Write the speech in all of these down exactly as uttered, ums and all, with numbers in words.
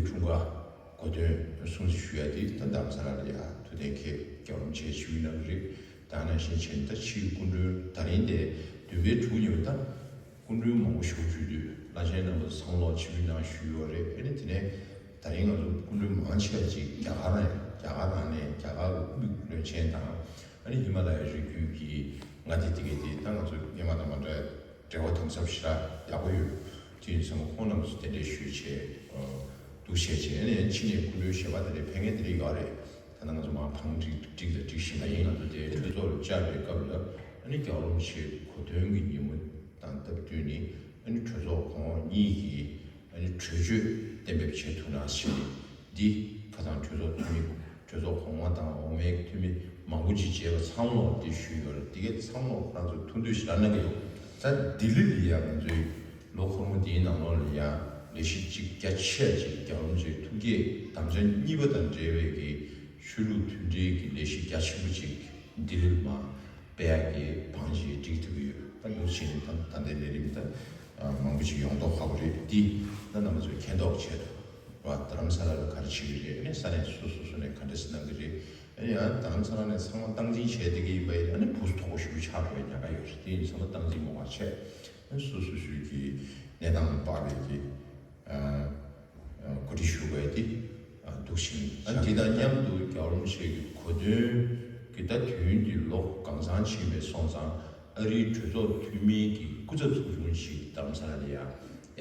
འཁྲུངས་སྐར་གོ་སྟོན་སྲུང་བརྩི་ཞུ་ཡ་དེ་ད་རྡ་རམ་ས་ལ་ལ་ཡ་ཐུགས་གཏན་འཁེལ་རྒྱལ་བ་རིན་པོ་ཆེ་ཞུ་གནང་གི་རེད། ད་ནང་བཞིན་བྱས་ནས་ད་ཕྱིའི་སྐུ་མགྲོན་ད་རིང་དེ་བདུན་པའི་དྲུག་ཉིན་ད་སྐུ་མགྲོན་མང་པོ་ཞིག་འབྱོར་དུས་བླ་ཆེན་རྣམ་པ་ཚོ་འཚམས་ལོག་ཆིབས་བསྒྱུར་གནང་ཞུས་ཡོད་རེད། ཨ་ནི་དེ་ནས་ད་རིང་ང་ཚོ་སྐུ་མགྲོན་མང་ཆེ་བ་ཅིག་རྒྱ་གར་ནས་རྒྱ་གར་རང་ནས་རྒྱ་གར་གྱི་དབུས་བློན་ཆེན་དང་ཨ་ནི་ཧི་མ་ལ་ཡའི་རི་རྒྱུད་ཀྱི་མངའ་སྡེ་དེ་གའི་དེ་ད་ང་ཚོ་སྔོན་མ་དང་མ་འདྲ་བའི་འབྲེལ་བ་དམ་ཟབ་ཞེ་དྲག་ཡག་པོ་ཡོད། དེ་ཡིན་ཙང་ཁོང་རྣམ་པ་ཚོ་གདན་འདྲེན་ཞུས་བྱས་འདུག་བྱས་བྱས་ནས་ཕྱི་ནས་སྐུ་མགྲོན་གཞན་པ་དེ་འདྲའི་ཕེབས་མཁན་དེ་འདྲ་ཡོད་རེད། ད་ནང་ང་ཚོ་མར་བང་སྒྲིག་སྒྲིག་དང་སྒྲིག་བཞིན་ན་ཡིན། ང་ཚོ་དེ་གྲོས་ཚོགས་ལ་བཅར་བའི་སྐབས་ལ་ཨ་ནི་རྒྱལ་བ་རིན་པོ་ཆེའི་གོ་སྟོན་གྱི་ཉིན་མོ་དང་སྟབས་བསྟུན་ནས་ཨ་ནི་གྲོས་ཚོགས་གོང་འོག་གཉིས་ཀྱི་ཨ་ནི་གྲོས་ཆོད་གཏན་འབེབས་བྱེད་ཐུབ་ན་ཞེས་ནས་འདི་ཁ་སང་གྲོས་ཚོགས་འཐུས་མི་གྲོས་ཚོགས་གོང་མ་དང་འོག་མའི་འཐུས་མི་མང་པོ་ཅིག་བྱས་པ་འཚམས་ལོག་འདི་ཞུས་ཡོད་རེད། འདི་གའི་འཚམས་ལོག་ཁོ་རང་ཚོ་ཐུགས་འདོད་ཞེ་དྲག་གནང་གི་ཡོད། ད་ལྡི་ལི་ལ་ཡང་ང་ཚོའི་ལོ་འཁོར་མོ་འདིའི་ནང་ལོགས་ལ་ཡང་ལས་གཞི་གཅིག་རྒྱ་ཆེ་ཅིག་རྒྱལ་བ་རིན་པོ་ཆེའི་ཐུགས་བསྐྱེད་དམ་བཅའ་གཉིས་པ་དང་འབྲེལ་བའི་གི་ཆོས་ལུགས་མཐུན་འབྲེལ་གྱི་ལས་གཞི་རྒྱ་ཆེན་པོ་ཅིག་ལྡི་ལིར་མར་སྤེལ་ཡག་གི་བང་ཅིག་སྒྲིག་ཐུབ་ཀྱི་ཡོད། ད་འདུག་བྱས་ནས་ད་ད་ལྟའི་ལས་རིམ་ད་མང་པོ་ཅིག་ཡོང་མདོག་ཁ་པོ་རེད། འདི་ད་རྣམ་པ་ཚོས་མཁྱེན་རྟོགས་བྱས་ཐུབ་པ། རྡ་རམ་ས་ལ་ལ་ག་རེ་བྱེད་ཀྱི་རེད། ཨ་ནི་ས་གནས་སོ་སོ་སོ་ནས་ག་འདྲ་སེ་གནང་གི་རེད། ཨ་ནི་ཡང་རྡ་རམ་ས་ལ་ནས་ཚང་མ་སྟངས་འཛིན་བྱས་བསྡད་ཀྱི་ཡིན་པ་ཡིན་ན་ཨ་ནི་བུ་སུ་དོག་པོ་ཞེ་པོ་ཆགས་འགྲོ་བའི་ཉེན་ཁ་ཡོད་རེད། དེ་ཡིན་ཙང་ཚང་མ་སྟངས་འཛིན་མོ་བ་བྱས་ཨ་ནི་སོ་སོ་སོའི་གི་གནས་སྟངས་ལ་དཔག་པའི་གི་ཨ་གོ་སྒྲིག་ཞུ་དགོས་ཏེ་འདུག་ཞིང་། ཨ་དེ་དང་མཉམ་དུ་རྒྱལ་བ་རིན་པོ་ཆེ་གི་གོ་སྟོན་གྱི་ད་དུས་ཡུན་དེ་ལོ་གང་ཚང་ཕྱིན་པའི་སོང་ཙང་ཨ་རིའི་གྲོས་ཚོགས་འཐུས་མིའི་གི་སྐུ་ཚབ་ཚོགས་ཆུང་ཞིག་རྡ་རམ་ས་ལ་ལ་ཡང་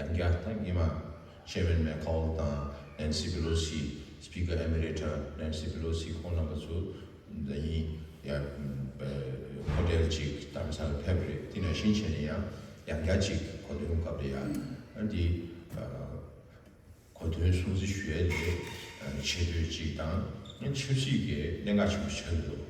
ཡང་བསྐྱར་ད་སྔོན་མ་Chairman McCaul དང་Nancy Pelosi, Speaker Emeritus Nancy Pelosi ཁོང་རྣམ་པ་ཚོ་ད་ཡིན་ཡང་ཧོ་ཊེལ་ཅིག་རྡ་རམ་ས་ལ་ཕེབས་རེད། དེ་ནང་བཞིན་བྱས་ནས་ཡང་ཡང་བསྐྱར་ཅིག་གོ་སྟོན་སྐབས་ལ་ཡང་ཨ་འདི། གོ་སྟོན་སྲུང་བརྩི་ཞུ་ཡས་དེ་ཆེ་བསྟོད་ཅིག་དང་ཆབ་སྲིད་ཀྱི་གནད་འགག་ཆེན་པོ་ཆགས་ཀྱི་འདུག་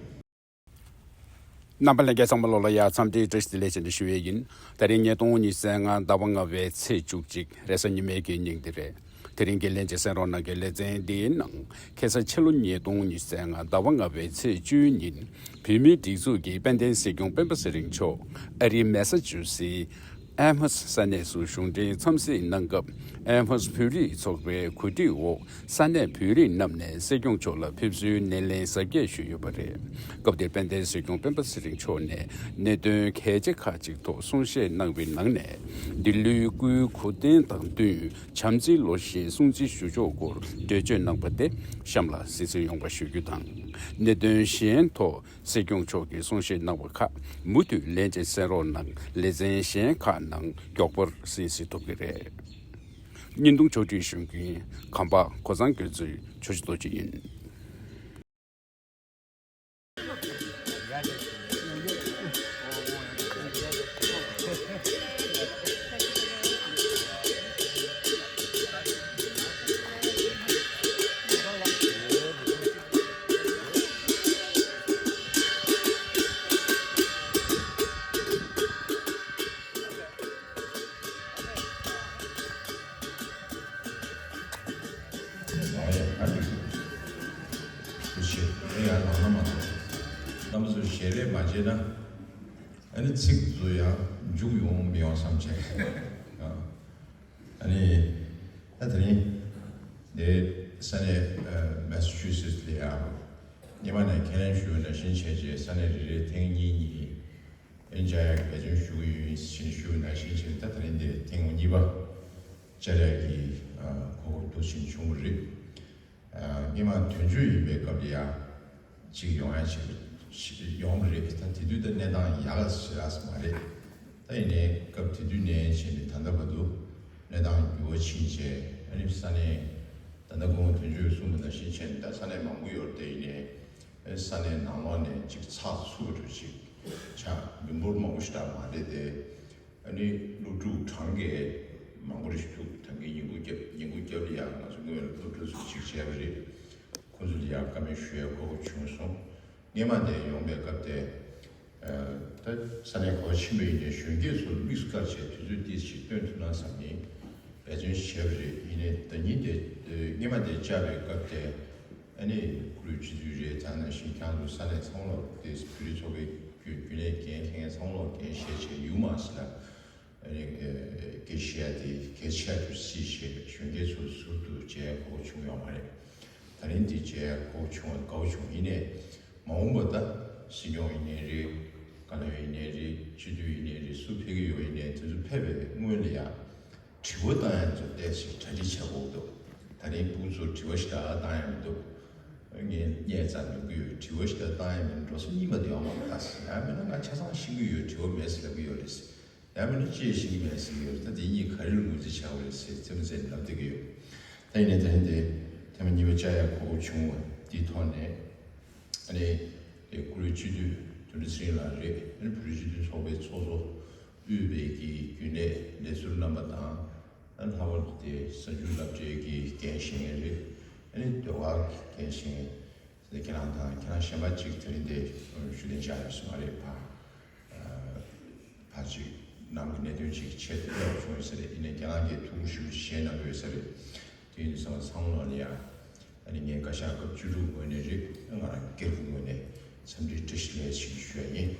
རྣམ་པ་ལྷན་རྒྱས་ཚང་མ་ལོ་ལ་ཡ་འཚམས་འདྲི་བཀྲ་ཤིས་བདེ་ལེགས་ཞེས་ཞུ་ཡས་ཡིན། དེ་རིང་ཉིས་སྟོང་ཉི་ཤུ་རྩ་ལྔ་ཟླ་བ་ལྔ་པའི་ཚེས་བཅུ་གཅིག་རེས་གཟའ་ཉི་མའི་གི་ཉིན་དེ་རེད། དེ་རིང་གི་ལྷན་རྒྱས་གསན་རོགས་གནང་གི་ལེ་ཚན་འདིའི་ནང་ཁ་སང་ཕྱི་ལོ་ཉིས་སྟོང་ཉི་ཤུ་རྩ་ལྔ་ཟླ་བ་ལྔ་པའི་ཚེས་བཅུའི་ཉིན་བོད་མིའི་སྒྲིག་འཛུགས་ཀྱི་དཔལ་ལྡན་སྲིད་སྐྱོང་སྤེན་པ་ཚེ་རིང་མཆོག་ཨ་རིའི་མེ་ས་ཅུ་སི་ཨེམ་ཧོས་ས་གནས་སུ་གཞུང་འབྲེལ་འཚམས་གཟིགས་གནང་སྐབས་ཨེམ་ཧོས་བོད་རིགས་ཚོགས་པའི་གོ་སྒྲིག་འོག་ས་གནས་བོད་རིགས་རྣམས་ནས་སྲིད་སྐྱོང་མཆོག་ལ་ཕེབས་བསུའི་སྣེ་ལེན་གཟབ་རྒྱས་ཞུས་ཡོད་པ་རེད། སྐབས་དེར་དཔལ་ལྡན་སྲིད་སྐྱོང་སྤེན་པ་ཚེ་རིང་མཆོག་ནས་གནད་དོན་གལ་ཆེ་ཁག་ཅིག་ཐོག་གསུང་བཤད་གནང་བའི་ནང་ནས་འདི་ལོའི་སྐུའི་གོ་སྟོན་དང་བསྟུན་བྱམས་བརྩེའི་ལོ་ཞེས་སྲུང་བརྩི་ཞུ་ཕྱོགས་སྐོར་འགྲེལ་བརྗོད་གནང་པ་དེ་གཤམ་ལ་གཟིགས་གཟིགས་ཡོང་བ་ཞུ་རྒྱུ་དང་། གནད་དོན་གཞན་ཐོག་སྲིད་སྐྱོང་མཆོག་གིས་གསུང་བཤད་གནང་བ་ཁག་མུ་མཐུད་ལན་འཇལ་གསན་རོགས་གནང་། ལེ་ཚན་གཞན་ཁག་ནང་མགྱོགས་པར་གསན་གཟིགས་ཐུབ་ཀྱི་རེད། བརྙན་ཐུང་ཕྱོགས་སྒྲིག་ཞུ་མཁན་གམ་པ་གོ་ཚང་དགེ་ཚུལ་ཆོས་རྗེ་རྡོ་རྗེ་ཡིན། རྣམ་པ་ཚོས་ཞལ་རས་མ་བྱས་ན། ཨ་ནི་ཚིག་ཚོ་ཡང་མཇུག་ཡོང་མི་ཡོང་བསམ་བྱས། ཨ་ནི་ད་དེ་རིང་འདི་ས་གནས་མེ་ས་ཅུ་སེ་ལ་ཡང་སྔོན་མ་ནས་ཁས་ལེན་ཞུས་པ་ནང་བཞིན་བྱས་རྗེས་ས་གནས་རེ་རེ་ཐེངས་གཉིས་གཉིས་ཨེ་བཅར་ཡག་འབད་བརྩོན་ཞུ་གི་ཡོད་ཞེས་ཞུས་པ་ནང་བཞིན་བྱས་ད་དེ་རིང་འདི་ཐེངས་གཉིས་པ་བཅར་ཡག་གི་གོ་སྐབས་འདུག་ཕྱིན་བྱུང་བ་རེད། སྔོན་མ་དོན་གཅོད་ཡིན་པའི་སྐབས་ལ་ཡང་ཅིག་ཡོང་ཡ་ཅིག་ཡོང་གི་རེད། ད་དེ་དུས་ད་གནས་སྟངས་ཡག་ཞེ་དྲག་མ་རེད། ད་ཡིན་ནའི་སྐབས་དེ་དུས་ནས་བྱས་ནས་ད་ལྟ་བར་དུ་གནས་སྟངས་འགྱུར་བ་ཕྱིན་བྱས་ཨ་ནི་ས་གནས་ད་ལྟ་སྐུ་ངོ་དོན་གཅོད་གསུངས་པ་ནང་བཞིན་བྱས་ནས་ད་ས་གནས་མང་པོ་ཡོད་རེད། ད་ཡིན་ནའི་ས་གནས་ནང་ལོགས་ནས་ཅིག་ཚགས་ཚུད་པ་འདྲ་ཅིག་ཆགས། མི་འབོར་མང་པོ་ཞེ་དྲག་མ་རེད་དེ། ཨ་ནི་སློབ་ཕྲུག་གྲངས་ཀས་མང་པོ་རེ་ཞིག་འདུག་ད་གིན་ཉིན་གུང་རྒྱབ་ཉིན་གུང་རྒྱབ་ལ་ཡང་ང་ཚོ་སྔོན་ལ་སློབ་ཕྲུག་ཚོ་གཅིག་བྱས་པ་རེད། ཁོང་ཚོ་ལ་ཡང་བཀའ་མོལ་ཞུ་ཡའི་གོ་སྐབས་བྱུང་སོང་། སྔོན་མ་དེ་ཡོང་པའི་སྐབས་དེ་ད་ས་གནས་ག་པར་ཕྱིན་པ་ཡིན་ནའི་གཞོན་སྐྱེས་ཚོར་དམིགས་སུ་བཀར་བྱས་དུས་ཚོད་ཏོག་ཙམ་སྟོན་ཐུབ་ན་བསམ་ནས་འབད་བརྩོན་བྱས་པ་རེད། ཡིན་ནའི་ཟླ་ཉིན་དེ་སྔོན་མ་དེ་བཅར་བའི་སྐབས་དེ་ཨ་ནི་ཁོ་རང་སྤྱི་འཐུས་རེད། ད་ནང་བཞིན་ཁྱེད་རང་ཚོ་ས་གནས་ཚང་མ་ལོག་དེ་བོད་རིགས་ཚོགས་པའི་རྒྱུན་ལས་འགན་འཁྱེར་མཁན་ཚང་མ་ལོག་འགན་བཞེས་བྱས་ཡོད་མ་རེད་ལ། ཨ་ནི་སྐད་ཆ་བཤད་དེ་གལ་ཆེ་རུ་སྲིད་ཞེས་གཞོན་སྐྱེས་ཚོ་ཟུར་དུ་མཇལ་དགོས་བྱུང་ཡོད་མ་རེད། ད་རིང་འདི་མཇལ་དགོས་བྱུང་བ་དགའ་བོ་བྱུང་། ཡིན་ནའི་མ་འོངས་པ་ད་སྲིད་སྐྱོང་ཡིན་ནའི་རེད། བཀའ་བློན་ཡིན་ནའི་རེད། སྤྱི་འཐུས་ཡིན་ནའི་རེད། སུ་ཕེབས་ཀྱི་ཡོད་ཡིན་ནའི་དེ་ཚོ་ཕེབས་པའི་སྔོན་ལ་ཡང་དྲི་བ་བཏང་ཡ་ཚོ་ཏོག་ཙམ་གྲ་སྒྲིག་བྱ་དགོས་འདུག་ད་རིང་ཕྲུ་གུ་ཚོར་དྲི་བ་ཞིག་ད་བཏང་ཡ་མི་འདུག་ངས་བརྙས་ཙམ་ལབ་ཀྱི་ཡོད། དྲི་བ་ཞིག་ད་བཏང་ཡ་མི་འགྲོ་ས་གཉིས་པ་དེ་ཡོང་བ་ལྟ་ཟེར། ཡང་མིན་ན་ང་ཆ་ཚང་ཤེས་ཀྱི་ཡོད། དྲི་བ་མེད་ཟེར་ལབ་ཀྱི་ཡོད་རེད། ཡང་མིན་ན་ཅི་ཡང་ཤེས་ཀྱི་མེད་ཟེར་གྱི་ཡོད་རེད། ད་དེ་གཉིས་ག་རེ་ལ་ངོས་འཛིན་བྱ་དགོས་རེད་ཟེར་རྩེད་མོ་རྩེ་ནས་ལབ་བསྡད་ཀྱི་ཡོད། ད་ཡིན་ནའི་ད་ལྟའི་ཐེངས་མ་གཉིས་པ་བཅར་ཡ་གོ་སྐབས་བྱུང་བ་འདིའི་ཐོག་ནས། ཨ་ནི་དེ་བཀུར་འོས་སྤྱི་འཐུས་དོན་གྲུབ་ཚེ་རིང་ལགས་རེད། ཨ་ནི་བོད་རིགས་སྤྱི་མཐུན་ཚོགས་པའི་ཚོགས་གཙོ་དབུས་པའི་གི་རྒྱུན་ལས་ལས་ཟུར་རྣམ་པ་དང་། ཨ་ནི་ལྷག་པར་དུ་དེ་གསར་འགྱུར་སློབ་གྲྭའི་གི་འགན་བཞེས་མཁན་རེད། ཨ་ནི་ཟློས་གར་གྱི་འགན་བཞེས་མཁན་དེ་ཁྱེད་རང་དང་ཁྱེད་རང་གཞན་པ་གཅིག་དེ་རིང་དེ་ཞུ་ལན་བཞག་ཡོད་ས་མ་རེད། ཕ་ཕ་གཅིག་ནང་གི་གནད་དོན་ཅིག་ཆེད་དུ་སླེབས་བྱུང་ཡོད་ས་རེད། ཡིན་ནའི་ཁྱེད་རང་གིས་ཐུགས་ཁུར་ཞེ་པོ་ཅིག་བཞེས་གནང་གི་ཡོད་ས་རེད། དེ་ཡིན་དུས་ཚང་མ་ཚང་མ་ལ་ཡ། ཨ་ནི་ངས་བཀའ་ཤག་སྐབས་བཅུ་དྲུག་ངོས་ནས་རེད། ང་རང་སྒེར་གྱི་ངོས་ནས་འཚམས་འདྲི་བཀྲ་ཤིས་བདེ་ལེགས་ཞུ་ཞུ་ཡ་ཡིན།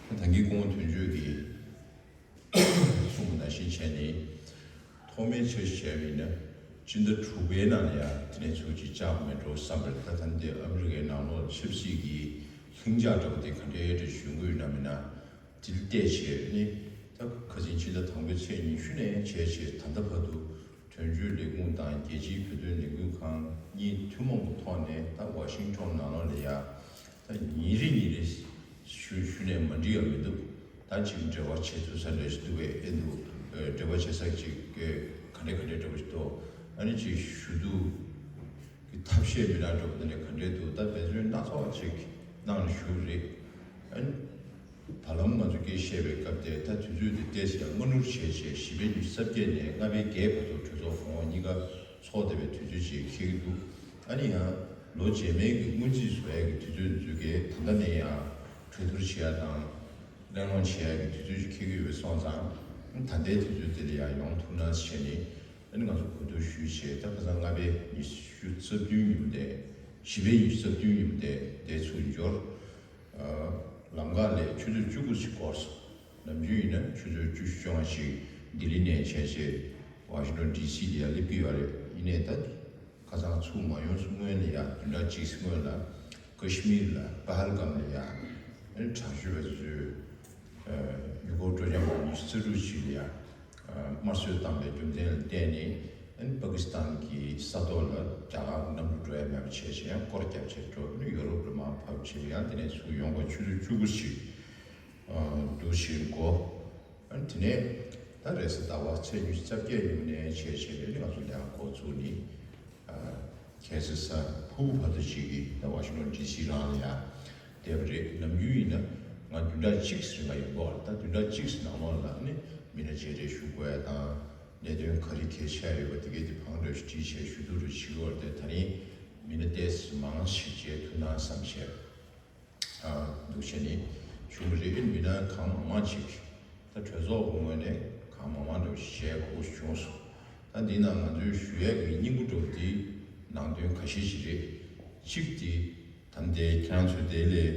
ད་གིན་སྐུ་ངོ་དོན་གཅོད་ཀྱིས་གསུངས་པ་ནང་བཞིན་བྱས་ནས། ཐོག་མའི་འཆར་གཞི་བྱས་པ་ཡིན་ན་སྤྱི་ཟླ་དྲུག་པའི་ནང་ལ་ཡང་དེ་ནས་ཚུར་ཅིག་བཅར་དགོས་མེད་འགྲོ་བསམ་པ་རེད། ད་ད་འདི་ཨ་མི་རི་ཀའི་ནང་ལོགས་ཆབ་སྲིད་ཀྱི་ལྷིང་འཇགས་འདྲ་བོ་དེ་ག་འདྲའི་འདྲ་བྱུང་གི་ཡོད་ན་མིན་ན། དེ་ལ་བལྟས་བྱས་ནི་ད་ཁ་སང་ཕྱི་ཟླ་དང་པོའི་ཚེས་ཉི་ཤུ་ནས་བྱས་བྱས་ད་ལྟ་བར་དུ་དོན་གཅོད་ལས་ཁུངས་དང་རྒྱལ་སྤྱིའི་བོད་དོན་ལས་འགུལ་ཁང་གཉིས་ཐུན་མོང་གི་ཐོག་ནས་ད་ཝ་ཤིང་ཊོན་ནང་ལོགས་ལ་ཡ། ད་ཉིན་རེ་ཉིན་རེ་ཞུ་ཞུ་ནས་མ་འགྲིག་ཡ་མི་འདུག་ད་ཅིག་འབྲེལ་བ་བྱེད་ཐུབ་ས་འདྲ་ཞིག་འདུག་གས། ཨེ་འདུག་འབྲེལ་བ་བྱེད་ས་ཅིག་ག་འདྲ་ག་འདྲ་འདྲ་བོ་ཞིག་འདུག་ཨ་ནི་ཅིག་ཞུ་གཏུག་གི་ཐབས་ཤེས་མི་འདྲ་འདྲ་བོ་འདི་ནས་ག་འདྲ་འདུག་ད་འབད་བརྩོན་སྣ་ཚོགས་ཅིག་གནང་ནས་ཞུ་གི་རེད། ཨ་ནི་བར་ལམ་ང་ཚོ་སྐད་བཤད་པའི་སྐབས་དེ་ད་དུས་ཚོད་དེ་ཏོག་ཙམ་ཡང་སྔ་སྣུར་བྱས་བྱས་བཞི་པའི་ཉི་ཤུ་རྩ་བརྒྱད་ནས་ལྔ་པའི་བརྒྱད་བར་དུ་གྲོས་ཚོགས་གོང་འོག་གཉིས་ཀ་ཚོགས་བསྡད་པའི་དུས་ཚོད་ཅིག་འཁེལ་གྱི་འདུག་ཨ་ནི་ཡང་ལོ་རྗེས་མའི་གི་སྔོན་རྩིས་བཟོ་ཡས་ཀྱི་དུས་ཚོད་འཛུལ་གས། ད་ལྟ་ནས་ཡང་གྲོས་བསྡུར་བྱེད་ཡ་དང་གླེང་སློང་བྱེད་ཡ་གི་དུས་ཚོད་ཅིག་འཁེལ་གྱི་ཡོད་པ་སོང་ཙང་། ད་ལྟའི་དུས་ཚོད་དེ་ལ་ཡང་ཡོང་ཐུབ་ན་བྱས་ནས། ཨ་ནི་ང་ཚོ་གོ་བསྡུར་ཞུས་བྱས། ད་ཁ་སང་ལྔ་པའི་ཉི་ཤུ་རྩ་བདུན་ཉིན་མོ་དེ། བཞི་པའི་ཉི་ཤུ་རྩ་བདུན་ཉིན་མོ་དེ་དེ་ཚུར་འབྱོར། ཨ་ལམ་ཁ་ལ་ཆུ་ཚོད་བཅུ་དགུ་ཞིག་འགོར་སོང་། ནམ་རྒྱུན་ཡིན་ན་ཆུ་ཚོད་བཅུ་བཅོ་ལྔ་ཞིག་ལྡི་ལི་ནས་བྱས་བྱས་ཝ་ཤིང་ཊོན་ཌི་སི་ལ་ཡར་སླེབས་ཀྱི་ཡོད་རེད། ཡིན་ནའི་ད་ཁ་སང་ཚུར་མ་ཡོང་སྔོན་ལ་ཡ་བདུན་ཕྲག་གཅིག་སྔོན་ལ་ཀ་ཤི་མིར་ལ་པ་ཧལ་གམ་ལ་ཡ་ཨ་ནི་དྲག་སྤྱོད་པ་ཚོས་ཡུལ་སྐོར་སྤྲོ་འཆམ་པ་ཉི་ཤུ་རྩ་དྲུག་ཅིག་ལ་ཡ་དམར་གསོད་བཏང་པའི་རྒྱུ་མཚན་ལ་བརྟེན་ནས། ཨ་ནི་པ་ཀི་སི་ཐན་གྱི་ས་ཐོག་ལ་རྒྱ་གར་གནམ་གྲུ་འགྲོ་ཡ་མེད་པ་བྱས་བྱས་ཡང་སྐོར་རྒྱབ་བྱས་འགྲོ། ཨ་ནི་ཡོ་རོབ་ལ་མར་བབས་བྱས་ཡང་དེ་ནས་ཚུར་ཡོང་བར་ཆུ་ཚོད་བཅུ་དགུ་ཞིག་འདུག་ཞིག་འགོར། ཨ་ནི་དེ་ནས་ད་རེས་གཟའ་ཟླ་བ་ཚེས་ཉི་ཤུ་རྩ་བརྒྱད་ཉིན་མོ་ནས་བྱས་བྱས་ཨ་ནི་ང་ཚོ་ལས་ཀ་འགོ་བཙུགས་ནས། ཨ་ཁ་སང་གཟའ་ཕུར་བུ་བར་དུ་ཅིག་གིས་ད་ཝ་ཤིང་ཊོན་ཌི་སི་རང་ལ་ཡ་བསྡད་པ་རེད། ནམ་རྒྱུན་ཡིན་ན་ང་བདུན་ཕྲག་གཅིག་རིང་ལ་ཡོང་གི་ཡོད་རེད། ད་བདུན་ཕྲག་གཅིག་ནང་ལོགས་ལ་ནི་མི་སྣ་མཇལ་འཕྲད་ཞུ་དགོས་ཡ་དང་། གནད་དོན་ག་རེ་གལ་ཆེ་ཡོད་པ་དེ་གའི་དེ་བང་འདྲ་ཞིག་བྲིས་བྱས་ཞུ་གཏུག་རེ་བྱེད་ཀྱི་ཡོད་རེད། དེ་ད་རིང་མི་སྣ་ཏོག་ཙམ་མང་ཞིག་མཇལ་ཐུབ་ན་བསམ་བྱས། ཨ་འདུག་བྱས་ནས་བྱུང་བ་རེད། མི་སྣ་གང་མང་མང་ཅིག་ད་གྲོས་ཚོགས་ཀྱི་ངོས་ནས་གང་མང་མང་འདྲ་བོ་ཞིག་མཇལ་དགོས་བྱུང་སོང་། ད་འདི་ནང་ང་ཚོས་ཞུ་ཡས་ཀྱི་སྙིང་པོ་འདྲ་བོ་འདི་ནང་དོན་འགའ་ཤས་ཤིག་རེད། གཅིག་འདི་ད་ལྟའི་ཁྱེད་རང་ཚོས་དེ་ལས་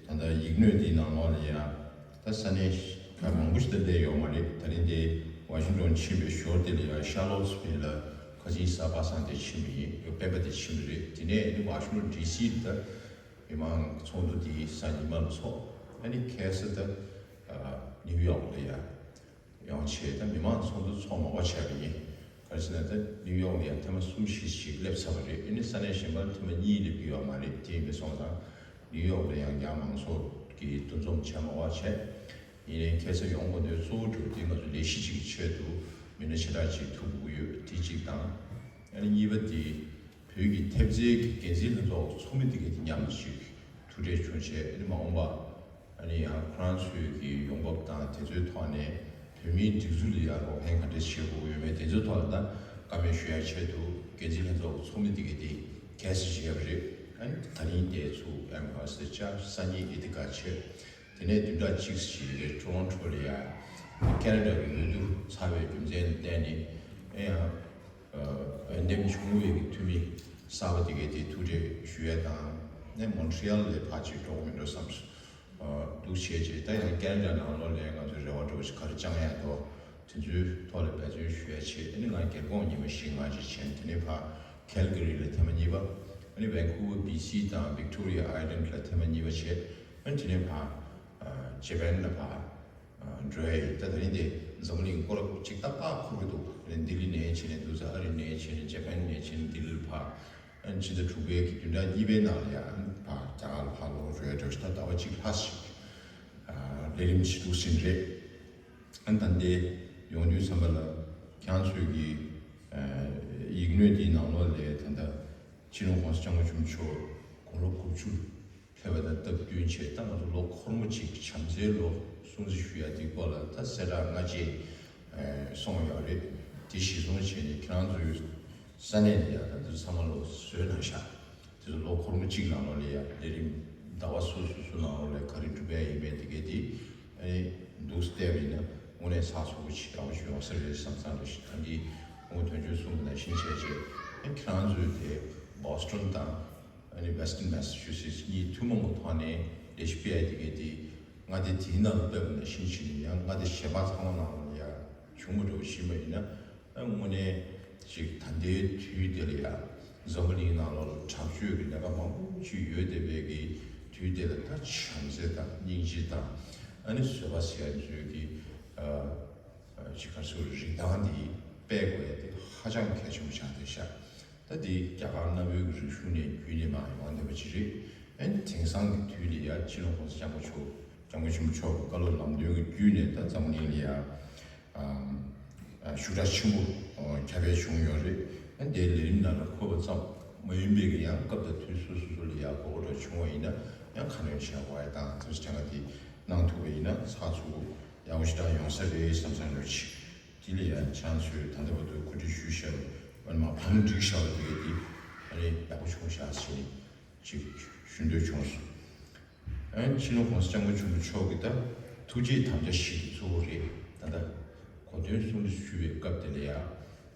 ད་ལྟ་ཡིག་སྣོད་འདིའི་ནང་ལོགས་ལ་ཡང་ད་ས་གནས་མང་པོ་ཞིག་ད་སླེབས་ཡོད་མ་རེད། ད་རིང་དེ་ཝ་ཤིང་ཊོན་ཕྱིན་པའི་ཞོར་དེ་ལ་ཡང་ཤར་ལོ་ཊི་སི་ཝིལ་ལ་ཁ་ཆེན་གཟའ་པ་སངས་དེ་ཕྱིན་པ་ཡིན། སྤེན་པ་དེ་ཕྱིན་པ་རེད། དེ་ནས་ནི་ཝ་ཤིང་ཊོན་ཌི་སི་ལ་ད་མི་མང་ཚོགས་འདུ་དེ་གཟའ་ཉི་མ་ལ་ཚོགས། ཨ་ནི་ཁ་སང་ད་ནིའུ་ཡོག་ལ་ཡང་ཡོང་བྱས་ད་མི་མང་ཚོགས་འདུ་ཚོགས་མང་པོ་བྱས་པ་ཡིན། ག་རེ་ཟེར་ན་ད་ནིའུ་ཡོག་ལ་ཡང་ཐེངས་མ་གསུམ་བཞི་ཞིག་སླེབས་ཚར་བ་རེད། ཨ་ནི་ས་གནས་གཞན་པར་ཐེངས་མ་གཉིས་སླེབས་ཀྱི་ཡོད་མ་རེད། དེ་ཡིན་པ་སོང་ཙང་ནིའུ་ཡོག་ལ་ཡང་རྒྱ་མང་ཚོགས་ཀྱི་འདུ་འཛོམས་བྱས་མང་པོ་བྱས། ཡིན་ནའི་ཁ་སང་ཡོང་དགོས་དོན་གཙོ་བོ་གྲུབ་དེ་ང་ཚོ་ལས་གཞི་གཅིག་གི་ཆེད་དུ་མི་སྣ་ཆེ་ཕྲ་གཅིག་ཐུག་དགོས་ཡོད། དེ་གཅིག་དང་། ཨ་ནི་གཉིས་པ་དེ་བོད་ཀྱི་ཐེབས་རྩའི་གི་འགན་འཛིན་ལྷན་ཚོགས་ཚོགས་མི་དེ་གའི་དེ་མཉམ་དུ་ཅིག་ཐུག་འཕྲད་བྱུང་བྱས། ཨ་ནི་མ་འོངས་པ་ཨ་ནི་ཡང་ཁོ་རང་ཚོའི་གི་ཡོང་འབབ་དང་དེ་ཚོའི་ཐོག་ནས་བོད་མིའི་སྒྲིག་འཛུགས་ལ་ཡང་རོགས་ཕན་ག་འདྲས་བྱེད་དགོས་ཀྱི་ཡོད་མེད་དེ་ཚོའི་ཐོག་ལ་ད་བཀའ་མོལ་ཞུ་ཡ་ཆེད་དུ་འགན་འཛིན་ལྷན་ཚོགས་ཚོགས་མི་དེ་གའི་དེ་གལ་སྲིད་བྱས་པ་རེད། ཨ་ནི་ད་རིང་དེ་ཚུགས་ཨེམ་ཧ་སི་ཅ་སང་ཉིན་ཨི་ཐི་ག་བྱས། དེ་ནས་བདུན་ཕྲག་གཅིག་ཞིག་རེད། ཊོ་རོན་ཊོ་ལ་ཡ་ཁེ་ན་ཌ་གི་འོས་བསྡུ་ཚར་བའི་རྒྱུ་མཚན་ལ་བརྟེན་ནས། ཨེ་ཡང་འོས་འདེམས་བྱུང་བའི་གི་འཐུས་མི་གསར་པ་དེ་གའི་དེ་ཐུག་འཕྲད་ཞུ་ཡས་དང་ ནས་མོན་ཊི་རི་ཡལ་ལ་ཕར་ཅིག་འགྲོ་དགོས་མི་འགྲོ་བསམ་སོང་། འདུག་བྱས་རྗེས་ད་ཡང་ཀེ་ན་ཌ་ནང་ལོགས་ལ་ང་ཚོས་རེ་བ་འདྲ་བོ་ཞིག་ག་རེ་བཅང་ཡག་འདུག་དེ་ཚོའི་ཐོག་ལ་འབད་བརྩོན་ཞུ་ཡ་བྱས། ཨ་ནི་ང་རྒྱལ་ཁོངས་ཉི་མ་བཞི་ལྔ་ཅིག་བྱས། དེ་ནས་ཕར་ཁེལ་ག་རི་ལ་ཐེངས་མ་གཉིས་པ། ཨ་ནི་ཝན་ཁུ་ཝར་བི་སི་དང་ཝིག་ཊོ་རི་ཡ་ཨའི་ལེན་ཌི་ལ་ཐེངས་མ་གཉིས་པ་བྱས། ཨ་ནི་དེ་ནས་ཕར་ཇེ་པན་ལ་ཕར་འགྲོ་ཡ་ཡིན། ད་དེ་རིང་དེ་འཛམ་བུ་གླིང་སྐོར་ཅིག་ཏག་ཏག་འཁོར་གྱི་འདུག་དེ་རིང་ལྡི་ལི་ནས་བྱས་ནས་འདུག་ས། ཨ་རི་ནས་བྱས་ནས་ཇེ་པན་ནས་བྱས་ནས་ལྡི་ལི་ལ་ཕར། ཨ་ནི་ཕྱི་ཟླ་དྲུག་པའི་གི་བདུན་ཕྲག་གཉིས་པའི་ནང་ལ་ཡང་ཕར་རྒྱ་གར་ལ་ཕར་ལོག་འགྲོ་ཡ་འདྲ་ཞིག་ད་ཟླ་བ་གཅིག་ལྷག་ཞིག་ལས་རིམ་བྱེད་འདུག་ཟིན་རེད། ཨ་ནི་ད་ལྟའི་ཡོང་དུས་ཙམ་པ་ལ་ཁྱེད་རང་ཚོས་ཀྱི་ཡིག་སྣོད་འདིའི་ནང་ལོགས་ལ་ད་ལྟ་སྤྱི་ནོར་༸གོང་ས་༸སྐྱབས་མགོན་ཆེན་པོ་མཆོག་དགུང་ལོ་དགུ་བཅུ་ཕེབས་པ་དང་སྟབས་བསྟུན་བྱས། ད་ང་ཚོ་ལོ་འཁོར་མོ་གཅིག་བྱམས་བརྩེའི་ལོ་སྲུང་བརྩི་ཞུ་ཡ་འདིའི་སྐོར་ལ་ད་གསལ་བསྒྲགས་སྔ་རྗེས་སོང་ཡོད་རེད། དེ་གཞིར་བཟུང་བྱས་ནས་ཁྱེད་རང་ཚོའི་ས་གནས་ལ་ཡ་ད་དུང་ཚང་མ་ལོ་བཟོས་གནང་ཤག་དེ་ཚོ་ལོ་འཁོར་མོ་གཅིག་ནང་ལོགས་ལ་ཡ་ལས་རིམ་ཟླ་བ་སོ་སོ་སོ་ནང་ལོགས་ལ་ག་རེ་སྒྲུབ་ཡ་ཡིན་མིན་དེ་གས་དེ་ཨ་ནི་འདུག་བལྟས་པ་ཡིན་ན་དངོས་གནས་ཚགས་ཚུད་པོ་ཞིག་ཡག་པོ་ཞིག་ཡོང་ས་རེད་བསམ་བསམ་རེད། ཞིག་ད་འདི་སྔོན་དོན་གཅོད་གསུངས་པ་ནང་བཞིན་བྱས་རྗེས་ཨ་ནི་ཁྱེད་རང་ཚོས་དེ་Boston་དང་ཨ་ནི་Western Massachusetts་གཉིས་ཐུན་མོང་གི་ཐོག་ནས་ལས་གཞི་སྤེལ་ཡ་དེ་གས་དེ་ང་དེ་དེའི་ནང་ལ་སྤེལ་བ་ནང་བཞིན་བྱས་ནས་ཡང་ང་དེ་གཞན་པ་ཚང་མ་ནང་ལ་ཡ་བྱུང་མ་འགྲོ་བ་ཞིག་ཡིན་པ་ཡིན་ན། ཨ་དངོས་གནས་ཅིག་ད་ལྟའི་དུས་འདི་ལ་ཡ་འཛམ་བུ་གླིང་ནང་ལོགས་ལ་དྲག་སྤྱོད་ཀྱི་ལས་ཀ་མང་པོ་ཅིག་ཡོད་བསྡད་པའི་གི་དུས་འདི་ལ་ད་བྱམས་བརྩེ་དང་སྙིང་རྗེ་དང་ཨ་ནི་བཟོད་པ་ཟེར་ཡ་ཚོའི་གི་ཨ་ཅིག་ག་ཚོད་རིན་ཐང་འདི་སྤེལ་དགོས་ཡ་དེ་ཧ་ཅང་གལ་ཆེན་པོ་ཆགས་བསྡད་ཤག་ད་འདི་རྒྱ་གར་གནའ་བོའི་གི་རིག་གཞུང་ནས་བརྒྱུད་ནས་མར་ཡོང་བསྡད་པ་ཅིག་རེད། ཨ་ནི་དེང་སང་གི་དུས་ལ་ཡ་སྤྱི་ནོར་༸གོང་ས་༸སྐྱབས་མགོན་མཆོག་༸སྐྱབས་མགོན་ཆེན་པོ་མཆོག་གི་བཀའ་སློབ་ལམ་སྟོན་གྱི་བརྒྱུད་ནས་ད་འཛམ་གླིང་ལ་ཡ་ཨ་ཨ་ཤུགས་དྲག་ཆེན་པོ་ཨ་ཁྱབ་སྤེལ་བྱུང་ཡོད་རེད། ཨ་ནི་དེའི་ལས་རིམ་ནང་ལ་འཁོད་པ་ཙམ་མ་ཡིན་པའི་གི་ཡང་སྐབས་དང་དུས་སོ་སོ་སོ་ལ་ཡ་གོ་སྐབས་འདྲ་བྱུང་བ་ཡིན་ན་ཡང་ཁ་སྣོན་བྱེད་དགོས་ཡ་དང་དེ་ཚོ་དེ་འདྲ་དེ་གནང་ཐུབ་པ་ཡིན་ན་ཚགས་ཚུད་པོ་ཡག་པོ་ཞེ་དྲག་ཡོང་ས་རེད་བསམ་བསམ་འདྲ་ཅིག་དེ་ལ་ཡང་ཁྱེད་རང་ཚོས་ད་ལྟ་བར་དུ་གོ་སྒྲིག་ཞུས་བཞག་པ་ཨ་ནི་མ་བང་སྒྲིག་བཞག་པ་དེ་གས་དེ་ཨ་ནི་ཡག་པོ་བྱུང་བཞག་ཟེར་ནས་ཅིག་ཞུ་འདོད་བྱུང་སོང་། ཨ་ནི་སྤྱི་ནོར་༸གོང་ས་༸སྐྱབས་མགོན་ཆེན་པོ་མཆོག་གིས་ད་ཐུགས་བསྐྱེད་དམ་བཅའ་བཞི་གཙོ་བོ་རེད། ད་ལྟ་གོ་སྟོན་གསུང་ཆོས་ཞུ་བའི་སྐབས་དེ་ལ་ཡ་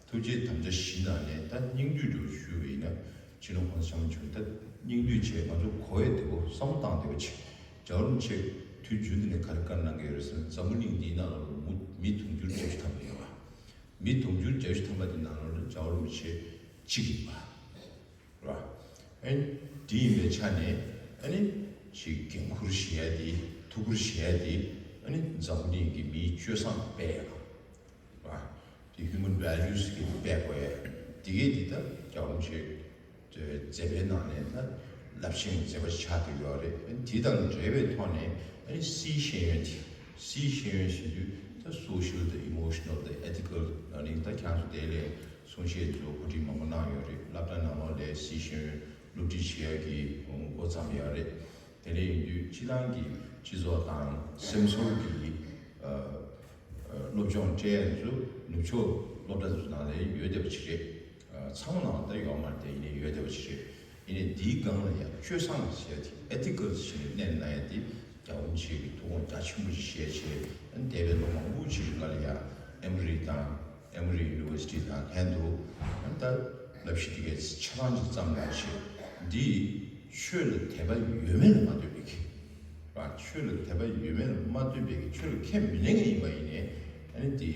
ཐུགས་བསྐྱེད་དམ་བཅའ་བཞི་ནང་ནས་ད་སྙིང་བསྡུས་འདྲ་བོ་ཞུ་བ་ཡིན་ན་སྤྱི་ནོར་༸གོང་ས་༸སྐྱབས་མགོན་ཆེན་པོ་མཆོག་ད་སྙིང་བསྡུས་བྱས་ང་ཚོ་གོ་ཡ་དེ་པོ་བསམ་བློ་བཏང་བསྡད་པ་ཅིག་རྒྱལ་བ་རིན་པོ་ཆེ་དུས་རྒྱུན་དུ་ནས་ག་རེ་བཀའ་གནང་གི་ཡོད་རེད་ཟེར་ན་འཛམ་བུ་གླིང་འདིའི་ནང་ལ་མུ་མི་དུང་ཕྱུར་བརྒྱད་ཅུ་ཐམ་པ་ཡོད་པ། མི་དུང་ཕྱུར་བརྒྱད་ཅུ་ཐམ་པ་དེ་ནང་ལོགས་ལ་རྒྱལ་བ་རིན་པོ་ཆེ་གཅིག་ཡིན་པ། རེད་བ། ཨ་ནི་དེ་ཡིན་པའི་ཆ་ནས་ཨ་ནི་ཅིག་འགན་ཁུར་བཞེས་ཡ་དེ་ཐུགས་ཁུར་བཞེས་ཡ་དེ་ཨ་ནི་འཛམ་བུ་གླིང་གི་མིའི་སྤྱོད་བཟང་སྤེལ་ཡ་རེད་བ། དེ་human values་གི་སྤེལ་དགོས་ཡ་དེ་གས་དེ་ད་རྒྱལ་བ་རིན་པོ་ཆེ་མཛད་པའི་ནང་ནས་ད་རླབས་ཆེན་གྱི་མཛད་པ་ཆགས་བསྡད་ཡོད་རེད། ཨ་ནི་དེ་དང་འབྲེལ་བའི་ཐོག་ནས་ཨ་ནི་སིའི་ཤེས་ཡོན་དེ་སིའི་ཤེས་ཡོན་ཟེར་དུས་ད་social་དང་emotional་དང་ethical་ནང་ནས་ད་ཁྱེད་རང་ཚོ་དེ་ལས་གསུང་བཤད་ཚོ་གོ་སྒྲིག་མང་པོ་གནང་ཡོད་རེད། སློབ་གྲྭ་ནང་ལོགས་ལ་སིའི་ཤེས་ཡོན་སློབ་ཁྲིད་བྱེད་ཡག་གི་འགོ་བརྩམས་ཡོད་རེད། དེ་འདྲ་ཡིན་དུས་སྤྱི་བཏང་གི་སྤྱི་ཚོགས་དང་སེམས་ཚོར་གྱི་ཨ་ཨ་སློབ་སྦྱོང་སྤྲད་ཡག་ཚོ་ནུབ་ཕྱོགས་སློབ་གྲྭ་ཚོ་ནང་ལ་ཡོད་བསྡད་པ་ཅིག་རེད། ཨ་ཚང་མ་ནང་ད་ཡོད་མ་རེད་དེ་ཡིན་ནའི་ཡོད་བསྡད་པ་ཅིག་རེད། ཡིན་ནའི་འདིའི་སྒང་ལ་ཡང་སྤྱོད་བཟང་ཟེར་ཡག་དེ་ethical་ཟེར་ནས་གནས་ན་ཡག་དེ་རྒྱལ་བ་རིན་པོ་ཆེ་གི་ཐུགས་དགོངས་རྒྱ་ཆེན་པོ་ཞིག་བཞེས་བྱས་ཨ་ནི་འདས་པའི་ལོ་མང་པོ་ཅིག་རིང་ལ་ཡང་ཨེ་མོ་རི་དང་། ཨེ་མོ་རི་ཡུ་ནི་ཝར་སི་ཊི་དང་ལྷན་དུ་ཨ་ནི་ད་བསླབ་གཞི་དེ་གའི་ཆ་ཚང་ཅིག་བརྩམས་གནང་བྱས་འདི་ཆོས་ལ་དད་པ་ཡོད་མེད་ལ་མ་ལྟོས་པའི་གི་ར་ཆོས་ལ་དད་པ་ཡོད་མེད་ལ་མ་ལྟོས་པའི་གི་ཆོས་ལ་ཁས་མི་ལེན་མཁན་ཡིན་པ་ཡིན་ནའི་ཨ་ནི་འདི་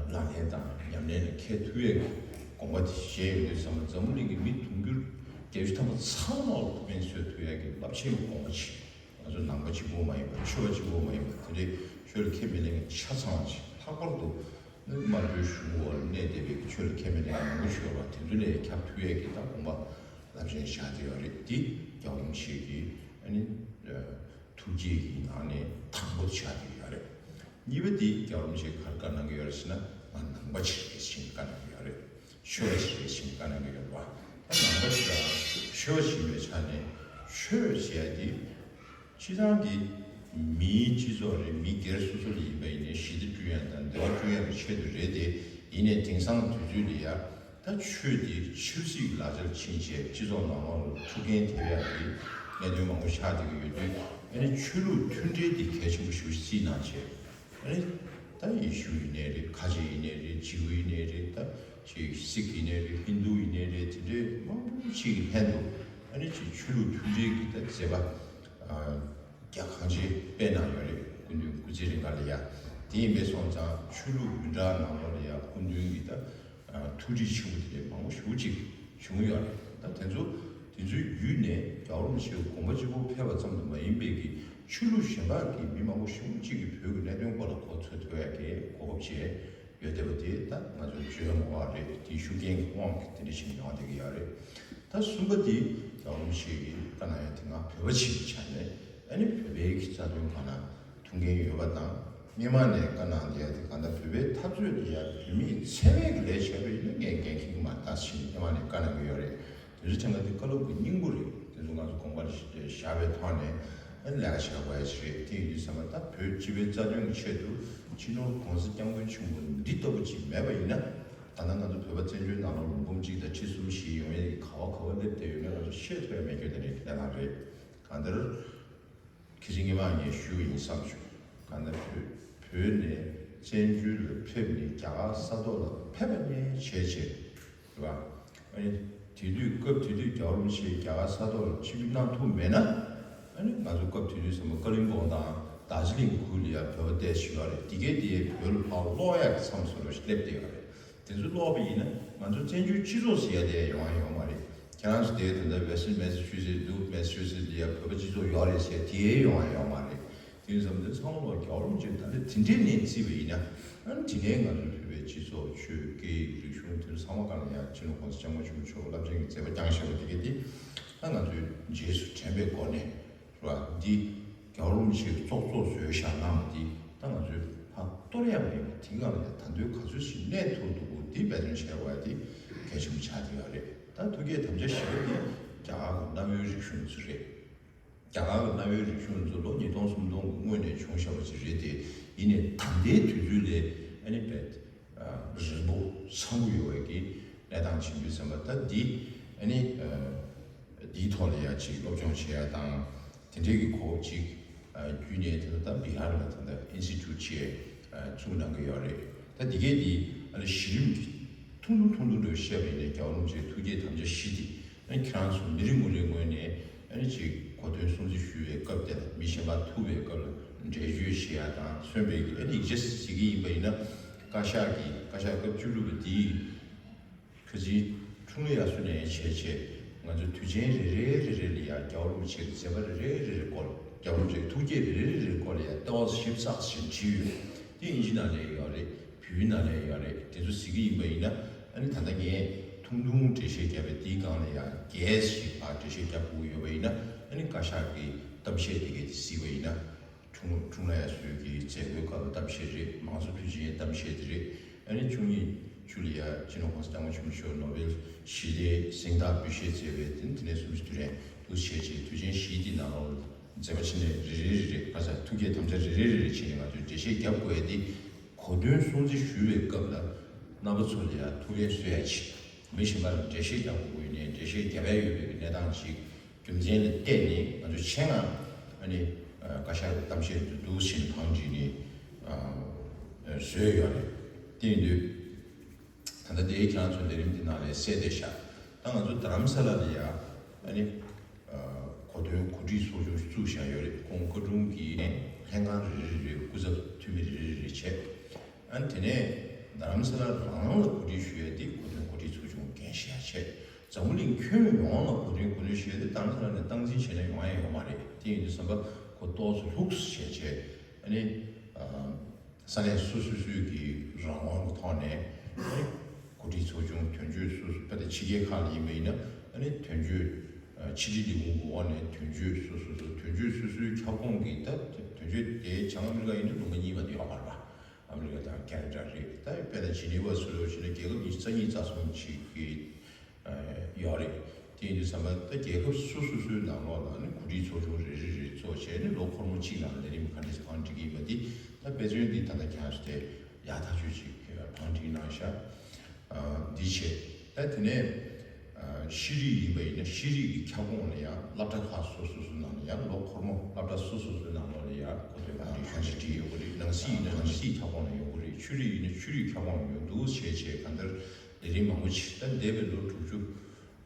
ལག་ལེན་དང་ཉམས་ལེན་ལ་འཁེལ་ཐུབ་ཡས་ཀྱི་དགོངས་པ་དེ་བཞེས་ཡོང་དུས་ཙམ་པ་འཛམ་བུ་གླིང་གི་མི་དུང་ཕྱུར་བརྒྱད་ཅུ་ཐམ་པ་ཚང་མ་ལ་ཕན་ཐོགས་ཐུབ་ཡས་ཀྱི་རླབས་ཆེན་གྱི་དགོངས་པ་ཅིག་ང་ཚོ་ནང་པ་གཅིག་པོ་མ་ཡིན་པར་ཆོས་པ་གཅིག་པོ་མ་ཡིན་པར་དེ་འདྲའི་ཆོས་ལ་ཁས་མི་ལེན་མཁན་ཆ་ཚང་བ་ཅིག་ལྷག་པར་དུ་ནི་དམར་པོའི་གཞུང་འོག་ལ་གནས་བསྡད་པའི་ཆོས་ལ་ཁས་མི་ལེན་མཁན་མང་པོ་ཞིག་ཡོད་པ་དེ་ཚོ་ལ་ཁྱབ་ཐུབ་ཡས་ཀྱི་ད་དགོངས་པ་རླབས་ཆེན་བཞག་བསྡད་ཡོད་རེད། འདི་རྒྱལ་བ་རིན་པོ་ཆེ་གི་ཨ་ནི་ཐུགས་བསྐྱེད་ཀྱི་ནང་ནས་དང་པོ་ཆགས་བསྡད་ཡོད་རེད། གཉིས་པ་འདི་རྒྱལ་བ་རིན་པོ་ཆེས་ག་རེ་བཀའ་གནང་གི་ཡོད་རེད་ཟེར་ན་ང་ནང་པ་ཞིག་རེད་ཟེར་ནས་བཀའ་གནང་གི་ཡོད་རེད། ཆོས་པ་ཞིག་རེད་ཟེར་ནས་བཀའ་གནང་གི་ཡོད་རེད་བ། ད་ནང་པ་ཞིག་དང་ཆོས་པ་ཞིག་ཡིན་པའི་ཆ་ནས་ཆོས་ཟེར་ཡ་འདི་སྤྱིར་བཏང་གི་མིའི་སྤྱི་ཚོགས་རེད། མི་སྒེར་སོ་སོ་ལ་ཡིན་པ་ཡིན་ནའི་ཞི་བདེ་བསྐྲུན་ཡ་དང་བདེ་བ་བསྐྲུན་ཡ་གི་ཆེད་དུ་རེད་དེ། ཡིན་ནའི་དེང་སང་དུས་ཚོད་ལ་ཡ་ད་ཆོས་འདི་ཆབ་སྲིད་ཀྱི་ལག་ཆ་ལ་ཕྱིན་བྱས་སྤྱི་ཚོགས་ནང་ལོགས་ལ་འཁྲུག་རྐྱེན་ཐེབས་ཡ་གི་གནད་དོན་མང་པོ་ཆགས་བསྡད་ཀྱི་ཡོད་དུས་ཨ་ནི་ཆོས་ལུགས་མཐུན་འབྲེལ་འདི་གལ་ཆེན་པོ་ཞེ་པོ་ཅིག་བརྩིས་གནང་བྱས། ཨ་ནི་ད་ཡེ་ཤུ་ཡིན་ནའི་རེད། ཁ་ཆེ་ཡིན་ནའི་རེད། ཇིའུ་ཡིན་ནའི་རེད། ད་ཅིག་སིག་ཡིན་ནའི་རེད། ཧིན་དུ་ཡིན་ནའི་རེད། དེ་འདྲའི་མང་པོ་ཅིག་གི་ལྷན་དུ་ ཨ་ནི་ཅིག་ཆོས་ལུགས་མཐུན་སྒྲིལ་གྱི་ད་མཛད་པ་རྒྱ་གང་ཆེ་སྤེལ་གནང་ཡོད་རེད། སྐུ་མདུན་སྐུ་ཚེ་རིང་ག་ལ་ཡ། དེ་ཡིན་པས་སོང་ཙང་ཆོས་ལུགས་མི་འདྲ་ནང་ལོགས་ལ་ཡ་སྐུ་མདུན་གྱི་ད་ཐུགས་རྗེ་ཆེན་པོ་དེ་འདྲའི་མང་པོ་ཞེ་པོ་ཅིག་བྱུང་ཡོད་རེད། ད་དེ་ཚོ་དེ་ཚོའི་བརྒྱུད་ནས་རྒྱལ་བ་རིན་པོ་ཆེའི་དགོངས་པ་གཅིག་པོ་ཕེབས་པ་ཙམ་དུ་མ་ཡིན་པའི་གི་ཆོས་ལུགས་གཞན་པ་གི་མི་མང་པོ་ཞེ་པོ་ཅིག་གིས་བོད་ཀྱི་གནད་དོན་སྐོར་ལ་གོ་ཚོད་ཐུབ་ཡ་གི་གོ་སྐབས་བྱས་ཡོད་བསྡད་པ་དེ་ད་ང་ཚོས་བརྗོད་མ་དགོས་པ་རེད། དེའི་ཤུགས་རྐྱེན་གྱི་དབང་གིས་དེ་འདྲ་ཞིག་ཡོང་བསྡད་ཀྱི་ཡོད་རེད། ད་གསུམ་པ་དེ་རྒྱལ་བ་རིན་པོ་ཆེ་གིས་བཀའ་གནང་ཡ་དེ་སྔ་བོད་པ་ཞིག་གི་ཆ་ནས་ཨ་ནི་བོད་པའི་གི་རྩ་དོན་སྒང་ལ་ཐུགས་འགན་ཡོད་པ་དང་། སྔོན་མ་ནས་བཀའ་གནང་བསྡད་ཡ་དེ་གང་ལྟར་བོད་པའི་འཐབ་རྩོད་དེ་ཡ་བོད་མིའི་འཚེ་བའི་གི་ལས་བྱས་པ་ཡིན་ན་ངས་འགན་འཁྱེར་གྱི་མ་རེད། ད་ཕྱིན་སྔོན་མ་ནས་བཀའ་གནང་གི་ཡོད་རེད། དེ་ཚོ་ཐད་ཀ་དེ་བཀའ་སློབ་ཀྱི་སྙིང་པོ་རེད། དེ་ཚོ་ང་ཚོ་དགོངས་པ་ལ་བཞག་པའི་ཐོག་ནས་ཨ་ནི་ལས་ཀ་བྱེད་དགོས་ཡ་ཞིག་རེད། དེ་ཡིན་དུས་ཙམ་པ་ད་བོད་སྤྱི་པའི་རྩ་དོན་གྱི་ཆེད་དུ་སྤྱི་ནོར་༸གོང་ས་༸སྐྱབས་མགོན་ཆེན་པོ་འདི་ལྟ་བུ་ཅིག་མེད་པ་ཡིན་ན། ད་ལྟ་ང་ཚོ་བོད་པ་བཙན་བྱོལ་ནང་ལོགས་ལུང་འབུམ་གཅིག་དང་ཁྲི་གསུམ་བཞི་ཡོང་ཡས་ཀྱི་ག་བ་ག་བ་སླེབས་བསྡད་ཡོད་མེད་ང་ཚོ་ཤེས་ཐུབ་ཡ་མེད་རྒྱུ་དེ་རེད། གནས་སྟངས་རེད། གང་ལྟར་ཁ་སང་ཉི་མ་ངས་ཞུས་པ་ཡིན་བསམ་བྱུང་། གང་ལྟར་བོད་བོད་ནས་བཙན་བྱོལ་ལ་ཕེབས་ནས་རྒྱ་གར་ས་ཐོག་ལ་ཕེབས་པ་ནས་བྱས་བྱས་རེད་བ། ཨ་ནི་དེ་དུས་སྐབས་དེ་དུས་རྒྱལ་བ་རིན་པོ་ཆེ་རྒྱ་གར་ས་ཐོག་ལ་ཆིབས་བསྒྱུར་གནང་ཐུབ་མེད་ན། ཨ་ནི་ང་ཚོ་སྐབས་དེ་དུས་ཙམ་པ་ཀ་ལིམ་པོང་དང་རྡོ་རྗེ་གླིང་ཁུལ་ལ་ཡ་བོད་པ་བསྡད་བཞིན་ཡོད་རེད། དེ་གས་དེ་བོད་ལ་ཕར་སློག་ཡག་གི་མཚམས་སུ་རུ་སླེབས་བསྡད་ཡོད་རེད། དེ་ཚོ་ཀློག་པ་ཡིན་ན་ང་ཚོ་བཙན་བྱོལ་སྤྱི་ཚོགས་ཟེར་ཡ་དེ་ཡོང་ཡ་ཡོད་མ་རེད། ཁྱེད་རང་ཚོ་དེ་ད་ལྟ་Western Massachusetts འདུག Massachusetts ལ་ཡ་བོད་པ་སྤྱི་ཚོགས་ཡོད་རེད་ཟེར་དེ་ཡོང་ཡ་ཡོད་མ་རེད། དེ་ཡིན་ཙང་དེ་ཚང་མ་ལོག་རྒྱལ་བ་རིན་པོ་ཆེ་ད་ལྟ་དེ་འདྲའི་གནས་བརྩིས་པ་ཡིན་ན། ཨ་ནི་དེ་ནས་ང་ཚོའི་བོད་པའི་སྤྱི་ཚོགས་ཆོས་སྐད་ཡིག་རིག་གཞུང་དེ་ཚོ་ཚང་མ་སྒང་ལ་ཡ་སྤྱི་ནོར་༸གོང་ས་༸སྐྱབས་མགོན་ཆེན་པོ་མཆོག་རླབས་ཆེན་གྱི་མཛད་པ་བསྐྱངས་བཞག་པ་དེ་གས་དེ་ད་ང་ཚོས་རྗེས་སུ་དྲན་པའི་སྒོ་ནས། རེད་བ། འདི་རྒྱལ་བ་རིན་པོ་ཆེས་ཙོག་ཙོག་བཟོས་བཞག་གནང་བ་འདི་ད་ང་ཚོས་ཕར་གཏོར་ཡ་མེད་པ། དེ་སྒང་ལ་ཡ་ད་དུང་ག་ཚོད་ཞིག་གནས་ཐུབ་འདུག་གོ་འདི་འབད་བརྩོན་བྱས་པ་འདི་གལ་ཆེན་པོ་ཆགས་བསྡད་ཡོད་རེད། ད་ཐུགས་བསྐྱེད་དམ་བཅའ་བཞི་པ་འདི་རྒྱ་གར་གྱི་གནའ་བོའི་རིག་གཞུང་ཚོ་རེད། རྒྱ་གར་གྱི་གནའ་བོའི་རིག་གཞུང་ཚོ་ལོ་ཉིས་སྟོང་སུམ་སྟོང་གི་སྔོན་ནས་བྱུང་བཞག་པ་ཅིག་རེད་དེ། ཡིན་ནའི་ད་ལྟའི་དུས་ཚོད་ལས་ཨ་ནི་དཔེ་རིང་པོ་ཚང་པོ་ཡོད་པའི་གི་གནས་སྟངས་ཆེན་པོའི་ཙམ་པ་ད་འདི་ཨ་ནི་འདིའི་ཐོག་ལ་ཡ་ཅིག་སློབ་སྦྱོང་བྱེད་ཡ་དང་། དེ་འདྲའི་གི་གོ་སྐབས་ཅིག་བརྒྱུད་ནས་དེ་ལ་ད་བི་ཧར་ལ་ད་ལྟ་ཨིན་སི་ཊི་ཊུཊ་ཅིག་བཙུགས་གནང་གི་ཡོད་རེད། ད་འདི་གས་འདི་ཨ་ནི་གཞི་རིམ་གྱི་ཐུང་ཐུང་ཐུང་ཐུང་འདྲ་བཤད་པ་ཡིན་ན་རྒྱལ་བ་རིན་པོ་ཆེའི་ཐུགས་བསྐྱེད་དམ་བཅའ་བཞི་འདི། ཨ་ནི་ཁྱེད་རང་ཚོ་མི་རེ་ངོ་རེའི་ངོས་ནས་ཨ་ནི་ཅིག་གོ་སྟོན་སྲུང་བརྩི་ཞུ་བའི་སྐབས་དེ་ལ་མི་གཞན་པ་ཐུག་པའི་སྐབས་ལ་འགྲེལ་བརྗོད་བྱེད་ཡ་དང་མཚོན་པའི་གི་ཨ་ནི་ཡིག་ཆ་ཟེར་གྱི་ཡིན་པ་ཡིན་ན། བཀའ་ཤག་གི་བཀའ་ཤག་སྐབས་བཅུ་དྲུག་པ་འདིའི་ཁ་སང་འཁྲུངས་ལྷ་དབྱར་གསོལ་ནས་བྱས་བྱས་ང་ཚོ་དུས་ཆེན་རེ་རེ་རེ་རེ་ལ་ཡ་རྒྱལ་བ་རིན་པོ་ཆེ་གི་མཛད་པ་རེ་རེ་རེ་རེ་སྐོར། རྒྱལ་བ་རིན་པོ་ཆེ་གི་ཐུགས་བསྐྱེད་རེ་རེ་རེ་རེ་སྐོར་ལ་ཡ་ལྟ་བ་ཞིབ་ཚགས་ཤིག་བྲིས་ཡོད། དེ་དབྱིན་ཇི་ནང་ལ་ཡོད་རེད། བོད་ཡིག་ནང་ལ་ཡོད་རེད། དེ་ཚོ་གཟིགས་ཀྱི་ཡིན་པ་ཡིན་ན། ཨ་ནི་ད་ལྟ་ངས་ཐུང་ཐུང་འགྲེལ་བཤད་བརྒྱབ་པའི་དེའི་སྒང་ལ་ཡང་རྒྱས་ཤིག་ཕར་འགྲེལ་བཤད་བརྒྱབ་དགོས་ཀྱི་ཡོད་པ་ཡིན་ན། ཨ་ནི་བཀའ་ཤག་གི་གཏམ་བཤད་དེ་གས་དེ་གཟིགས་པ་ཡིན་ན། འཁྲུངས་འཁྲུངས་ལྷ་དབྱར་གསོལ་གྱི་མཛད་སྒོའི་སྐབས་ལ་གཏམ་བཤད་རེད། མང་གཙོ་དུས་ཆེན་གཏམ་བཤད་དེ་རེད། ཨ་ནི་བཅུ་གཉིས་བཅུ་ལ་ཡ་སྤྱི་ནོར་༸གོང་ས་༸སྐྱབས་མགོན་ཆེན་པོ་མཆོག་ནོ་བེལ་ཞི་བདེའི་གཟེངས་རྟགས་འབུལ་བཞེས་མཛད་པའི་དེ་དེ་ནས་སུམ་ཅུ་དུས་དྲན་དུ་བྱས་རྗེས་དུས་ཆེན་བཞིའི་དེ་ནང་ལོགས་མཛད་པ་ཕྱི་ནས་རེ་རེ་རེ་རེ་ཁ་ཚ་ཐུགས་བསྐྱེད་དམ་བཅའ་རེ་རེ་རེ་རེ་བྱས་ནས་ང་ཚོས་འགྲེལ་བཤད་རྒྱབ་དགོས་ཡ་དེ། གོ་སྟོན་སྲུང་བརྩི་ཞུ་བའི་སྐབས་ལ་རྣམ་པ་ཚོ་ལ་ཡང་ཐུགས་ཕན་གསོས་ཡ་ཅིག་མི་གཞན་པ་ལ་འགྲེལ་བཤད་རྒྱག་དགོས་ཀྱི་ཡོད་ནའི་འགྲེལ་བཤད་རྒྱབ་ཡ་ཡོད་པའི་གི་གནས་སྟངས་ཅིག་རྒྱུ་མཚན་ལ་བལྟས་ནས་ང་ཚོ་ཆེད་མངགས་ཨ་ནི་བཀའ་ཤག་གི་གཏམ་བཤད་དེ་འདུག་ཕྱིན་བང་བསྒྲིགས་ནས་བཟོས་ཡོད་རེད། དེ་ཡིན་དུས་ད་ལྟ་དེའི་ཁྱེད་རང་ཚོ་ལས་རིམ་འདི་ནང་ལ་གསལ་བསྡད་བཞག་ད་ང་ཚོ་རྡ་རམ་ས་ལ་ལ་ཡ་ཨ་ནི་གོ་སྟོན་གོ་སྒྲིག་ཚོགས་ཆུང་བཙུགས་བཞག་ཡོད་རེད། ཁོང་བཀའ་དྲུང་གི་ལྷན་ཁང་རེ་རེ་རེ་སྐུ་ཚབ་འཐུས་མི་རེ་རེ་རེ་བྱས། ཨ་ནི་དེ་ནས་རྡ་རམ་ས་ལ་རང་ལ་གོ་སྒྲིག་ཞུ་ཡས་དེ་གོ་སྟོན་གོ་སྒྲིག་ཚོགས་ཆུང་འགན་བཞེས་བྱས། འཛམ་བུ་གླིང་ཁྱོན་ཡོངས་ལ་གོ་སྟོན་གོ་སྒྲིག་ཞུ་ཡས་དེ་རྡ་རམ་ས་ལ་ནས་སྟངས་འཛིན་བྱས་ན་ཡོང་ཡ་ཡོད་མ་རེད། དེ་ཡིན་དུས་བསམ་པ་ཁོ་ཏོག་ཙམ་ལྷུག་ཙམ་བྱས་བྱས་ཨ་ནི་ས་གནས་སོ་སོ་སོའི་གི་རང་དབང་གི་ཐོག་ནས་ཨ་ནི་གོ་སྒྲིག་ཚོགས་ཆུང་དོན་གཅོད་སོ་སོ་དཔེ་ད་ཕྱི་རྒྱལ་ཁག་ལ་ཡིན་པ་ཡིན་ན་ཨ་ནི་དོན་གཅོད་ཕྱི་དྲིལ་ལས་ཁུངས་ཀྱི་འོག་ནས་དོན་གཅོད་སོ་སོ་སོ་དོན་གཅོད་སོ་སོའི་ཁྱབ་ཁོངས་ཀྱི་ད་དོན་གཅོད་དེ་བྱང་ཨ་མི་རི་ཀ་ཡིན་ན་ལུང་པ་གཉིས་མ་གཏོགས་ཡོད་མ་རེད་པ། ཨ་མི་རི་ཀ་དང་ཁེ་ན་ཌ་རེད། ད་དཔེར་ན་ཇི་ནི་ཝ་སུ་ལོ་ཞིག་ན་རྒྱལ་ཁབ་ཉི་ཤུ་རྩ་གཉིས་རྩ་གསུམ་ཅིག་གི་ཡོད་རེད། དེ་ཡིན་དུས་ཙམ་པ་ད་རྒྱལ་ཁབ་སོ་སོ་སོའི་ནང་ལོགས་ལ་ནི་གོ་སྒྲིག་ཚོགས་ཆུང་རེ་རེ་རེ་ཚོགས་བྱས་ནས་ལོ་འཁོར་མོ་གཅིག་ནང་ལ་ལས་རིམ་ག་འདྲས་བང་སྒྲིག་གི་ཡིན་པ་འདི་ད་དཔེ་མཚོན་འདི་ད་ལྟ་ཁྱེད་རང་ཚོ་དེ་ཡག་ཐག་ཆོད་ཅིག་བང་སྒྲིག་གནང་ཤག་འདི་བྱས་ད་དེ་ནས། ཤེས་རིག་ཡིན་པ་ཡིན་ན་ཤེས་རིག་གི་ཁྱབ་ཁོངས་ལ་ཡང་སློབ་གྲྭ་ཁག་སོ་སོ་སོ་ནང་ལ་ཡང་ལོ་འཁོར་མོ་སློབ་གྲྭ་སོ་སོ་སོའི་ནང་ལོགས་ལ་ཡང་གོ་སྟོན་གང་འདྲ་གང་འདྲ་བྲིས་ཡོད་གི་རེད། ནང་སྲིད་ཡིན་ན་ནང་སྲིད་ཁྱབ་ཁོངས་ལ་ཡོང་གི་རེད། ཆོས་རིག་ཡིན་ན་ཆོས་རིག་ཁྱབ་ཁོངས་ལ་ཡོང་འདུག་བྱས་བྱས་གང་ལྟར་ལས་རིམ་མང་པོ་ཅིག་ད་འདས་པའི་ལོ་དྲུག་ཅུ་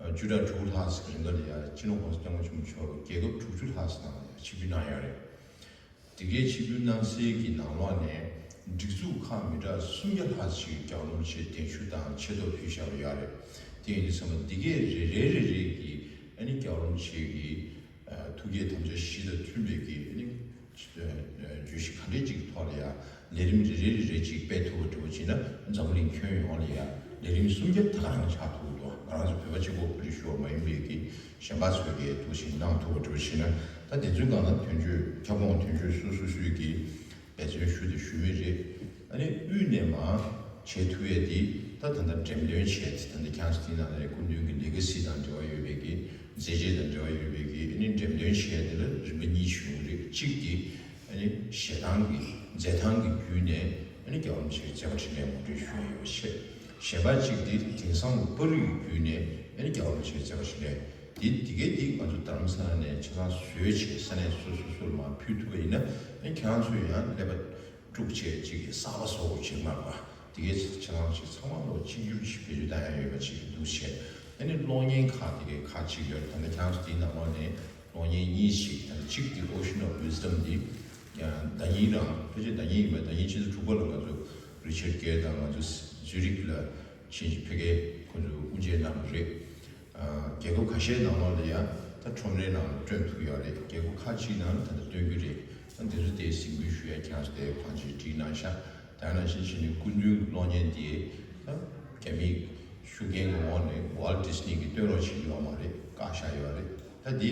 བཅུ་ཕྲག་དྲུག་ལྷག་ཙམ་རིང་ལ་ཡ་སྤྱི་ནོར་༸གོང་ས་༸སྐྱབས་མགོན་ཆེན་པོ་མཆོག་རྒྱལ་ཁབ་དྲུག་ཅུ་ལྷག་ཙམ་ནང་ལ་ཡ་ཆིབས་བསྒྱུར་གནང་ཡོད་རེད། དེ་གའི་ཆིབས་བསྒྱུར་གནང་སའི་གི་ནང་ལོགས་ནས་སྒྲིག་འཛུགས་ཁག་མི་འདྲ་སུམ་བརྒྱ་ལྷག་ཅིག་རྒྱལ་བ་རིན་པོ་ཆེར་གདན་ཞུ་དང་ཆེ་བསྟོད་ཕུལ་བཞག་པ་ཡོད་རེད། དེ་ཡིན་དུས་ཙམ་པ་འདི་གའི་རེ་རེ་རེ་རེ་གི་ཨ་ནི་རྒྱལ་བ་རིན་པོ་ཆེ་གི་ཐུགས་བསྐྱེད་དམ་བཅའ་བཞི་དང་མཐུན་པའི་གི་ཨ་ནི་བརྗོད་གཞི་ག་འདྲས་ཅིག་ཐོག་ལ་ཡ་ལས་རིམ་རེ་རེ་རེ་རེ་ཅིག་སྤེལ་ཐུབ་པ་འདྲ་བོ་བྱས་ན་འཛམ་བུ་གླིང་ཁྱོན་ཡོངས་ལ་ཡ་ལས་རིམ་སུམ་བརྒྱ་ད་ག་རང་ཆགས་ཐུབ་འདུག་ང་རང་ཚོ་བོད་པ་གཅིག་པོ་ཕར་ཞུ་བ་མ་ཡིན་པའི་གི་གཞན་པ་ཚོས་གི་འདུག་བཞིན་གནང་ཐུབ་པ་འདྲ་བོ་བྱས་ན་ད་དེ་ཚོའི་སྒང་ལ་དོན་གཅོད་ཁྱབ་ཁོངས་དོན་གཅོད་སོ་སོ་སོའི་གི་འབད་བརྩོན་ཞུ་དང་ཞུ་གི་རེད། ཨ་ནི་དབུས་ནས་མར་བྱེད་ཐུབ་ཡས་དེ་ད་ད་ལྟ་འགྲེམས་སྟོན་བྱས་ཏེ་ད་ལྟ་ཁྱེད་རང་ཚོ་དེའི་ནང་ལ་སྐུ་མདུན་གྱི་ལེ་ག་སི་དང་འབྲེལ་བ་ཡོད་པའི་གི་མཛད་རྗེས་དང་འབྲེལ་བ་ཡོད་པའི་གི་ཨ་ནི་འགྲེམས་སྟོན་བྱས་དེ་ལ་རིམ་པ་གཉིས་ཞུ་གི་རེད། གཅིག་དེ་ཨ་ནི་ཞལ་ཐང་གི་མཛད་ཐང་གི་བརྒྱུད་ནས་ཨ་ནི་རྒྱལ་བ་རིན་པོ་ཆེའི་མཛད་པ་འཕྲིན་ལས་ངོ་སྤྲོད་ཞུ་ཡས་ཡོད་པ་བྱས། གཞན་པ་གཅིག་དེ་དེང་སང་གི་པར་རིས་ཀྱི་བརྒྱུད་ནས་ཨ་ནི་རྒྱལ་བ་རིན་པོ་ཆེའི་མཛད་པ་འཕྲིན་ལས་དེ་དེ་གའི་དེ་ང་ཚོ་རྡ་རམ་ས་ལ་ནས་ཆ་ཚང་བཟོས་བྱས་ས་གནས་སོ་སོ་སོ་ལ་མར་ཕུལ་ཐུབ་པ་ཡིན་ན་ཨ་ནི་ཁྱེད་རང་ཚོས་ཡང་ཀླད་པ་དཀྲུགས་བྱས་ཅིག་གི་གསར་པ་བཟོ་དགོས་ཅིག་མ་རེད་པ། དེ་གའི་ཆ་ཚང་ཞིག་ཚང་མ་ལོ་གཅིག་གྱུར་ཞིག་བེད་སྤྱོད་བཏང་ཡ་ཡོད་པ་ཅིག་འདུག་བྱས། ཨ་ནི་གློག་བརྙན་ཁག་དེ་གའི་ཁག་ཅིག་ཡོད་རེད། ད་ལྟ་ཁྱེད་རང་ཚོ་དེའི་ནང་ལོགས་ནས་གློག་བརྙན་གཉིས་ཤིག་ད་ལྟ་གཅིག་དེ་Ocean of Wisdom དེ་ཡང་ཟླ་ཉིན་རང་ཕལ་ཆེར་ཟླ་ཉིན་ཡིན་པ་ཟླ་ཉིན་ཕྱི་ཟླ་དྲུག་པ་ལ་ང་ཚོ་Richard Gere དང་ང་ཚོ་Zurich ལ་ཕྱིན་ཅིག་ཕ་གིར་ཁོང་ཚོ་དབུ་འབྱེད་གནང་བ་རེད། རྒྱལ་ཁབ་ཁ་ཤས་ནང་ལོགས་ལ་ཡང་ད་ཁྲོམ་རའི་ནང་ལ་སྟོན་ཐུབ་ཡོད་རེད། རྒྱལ་ཁབ་ཁག་ཅིག་ནང་ལ་ད་ལྟ་སྟོན་གྱི་རེད། ད་འདི་ཚོ་དེ་གཟིགས་འབུལ་ཞུ་ཡ་ཁྱེད་རང་ཚོ་དེ་གང་ཅིག་བྲིས་གནང་ཤག་ད་ནང་བཞིན་བྱས་ནས་སྐུ་མདུན་གྱི་གློག་བརྙན་དེ་ད་རྒྱ་མིའི་ཤུགས་རྐྱེན་གྱི་འོག་ནས་Walt Disney གིས་སྟོན་རོགས་བྱེད་ཀྱི་ཡོད་མ་རེད། བཀག་བཞག་ཡོད་རེད། ད་འདི་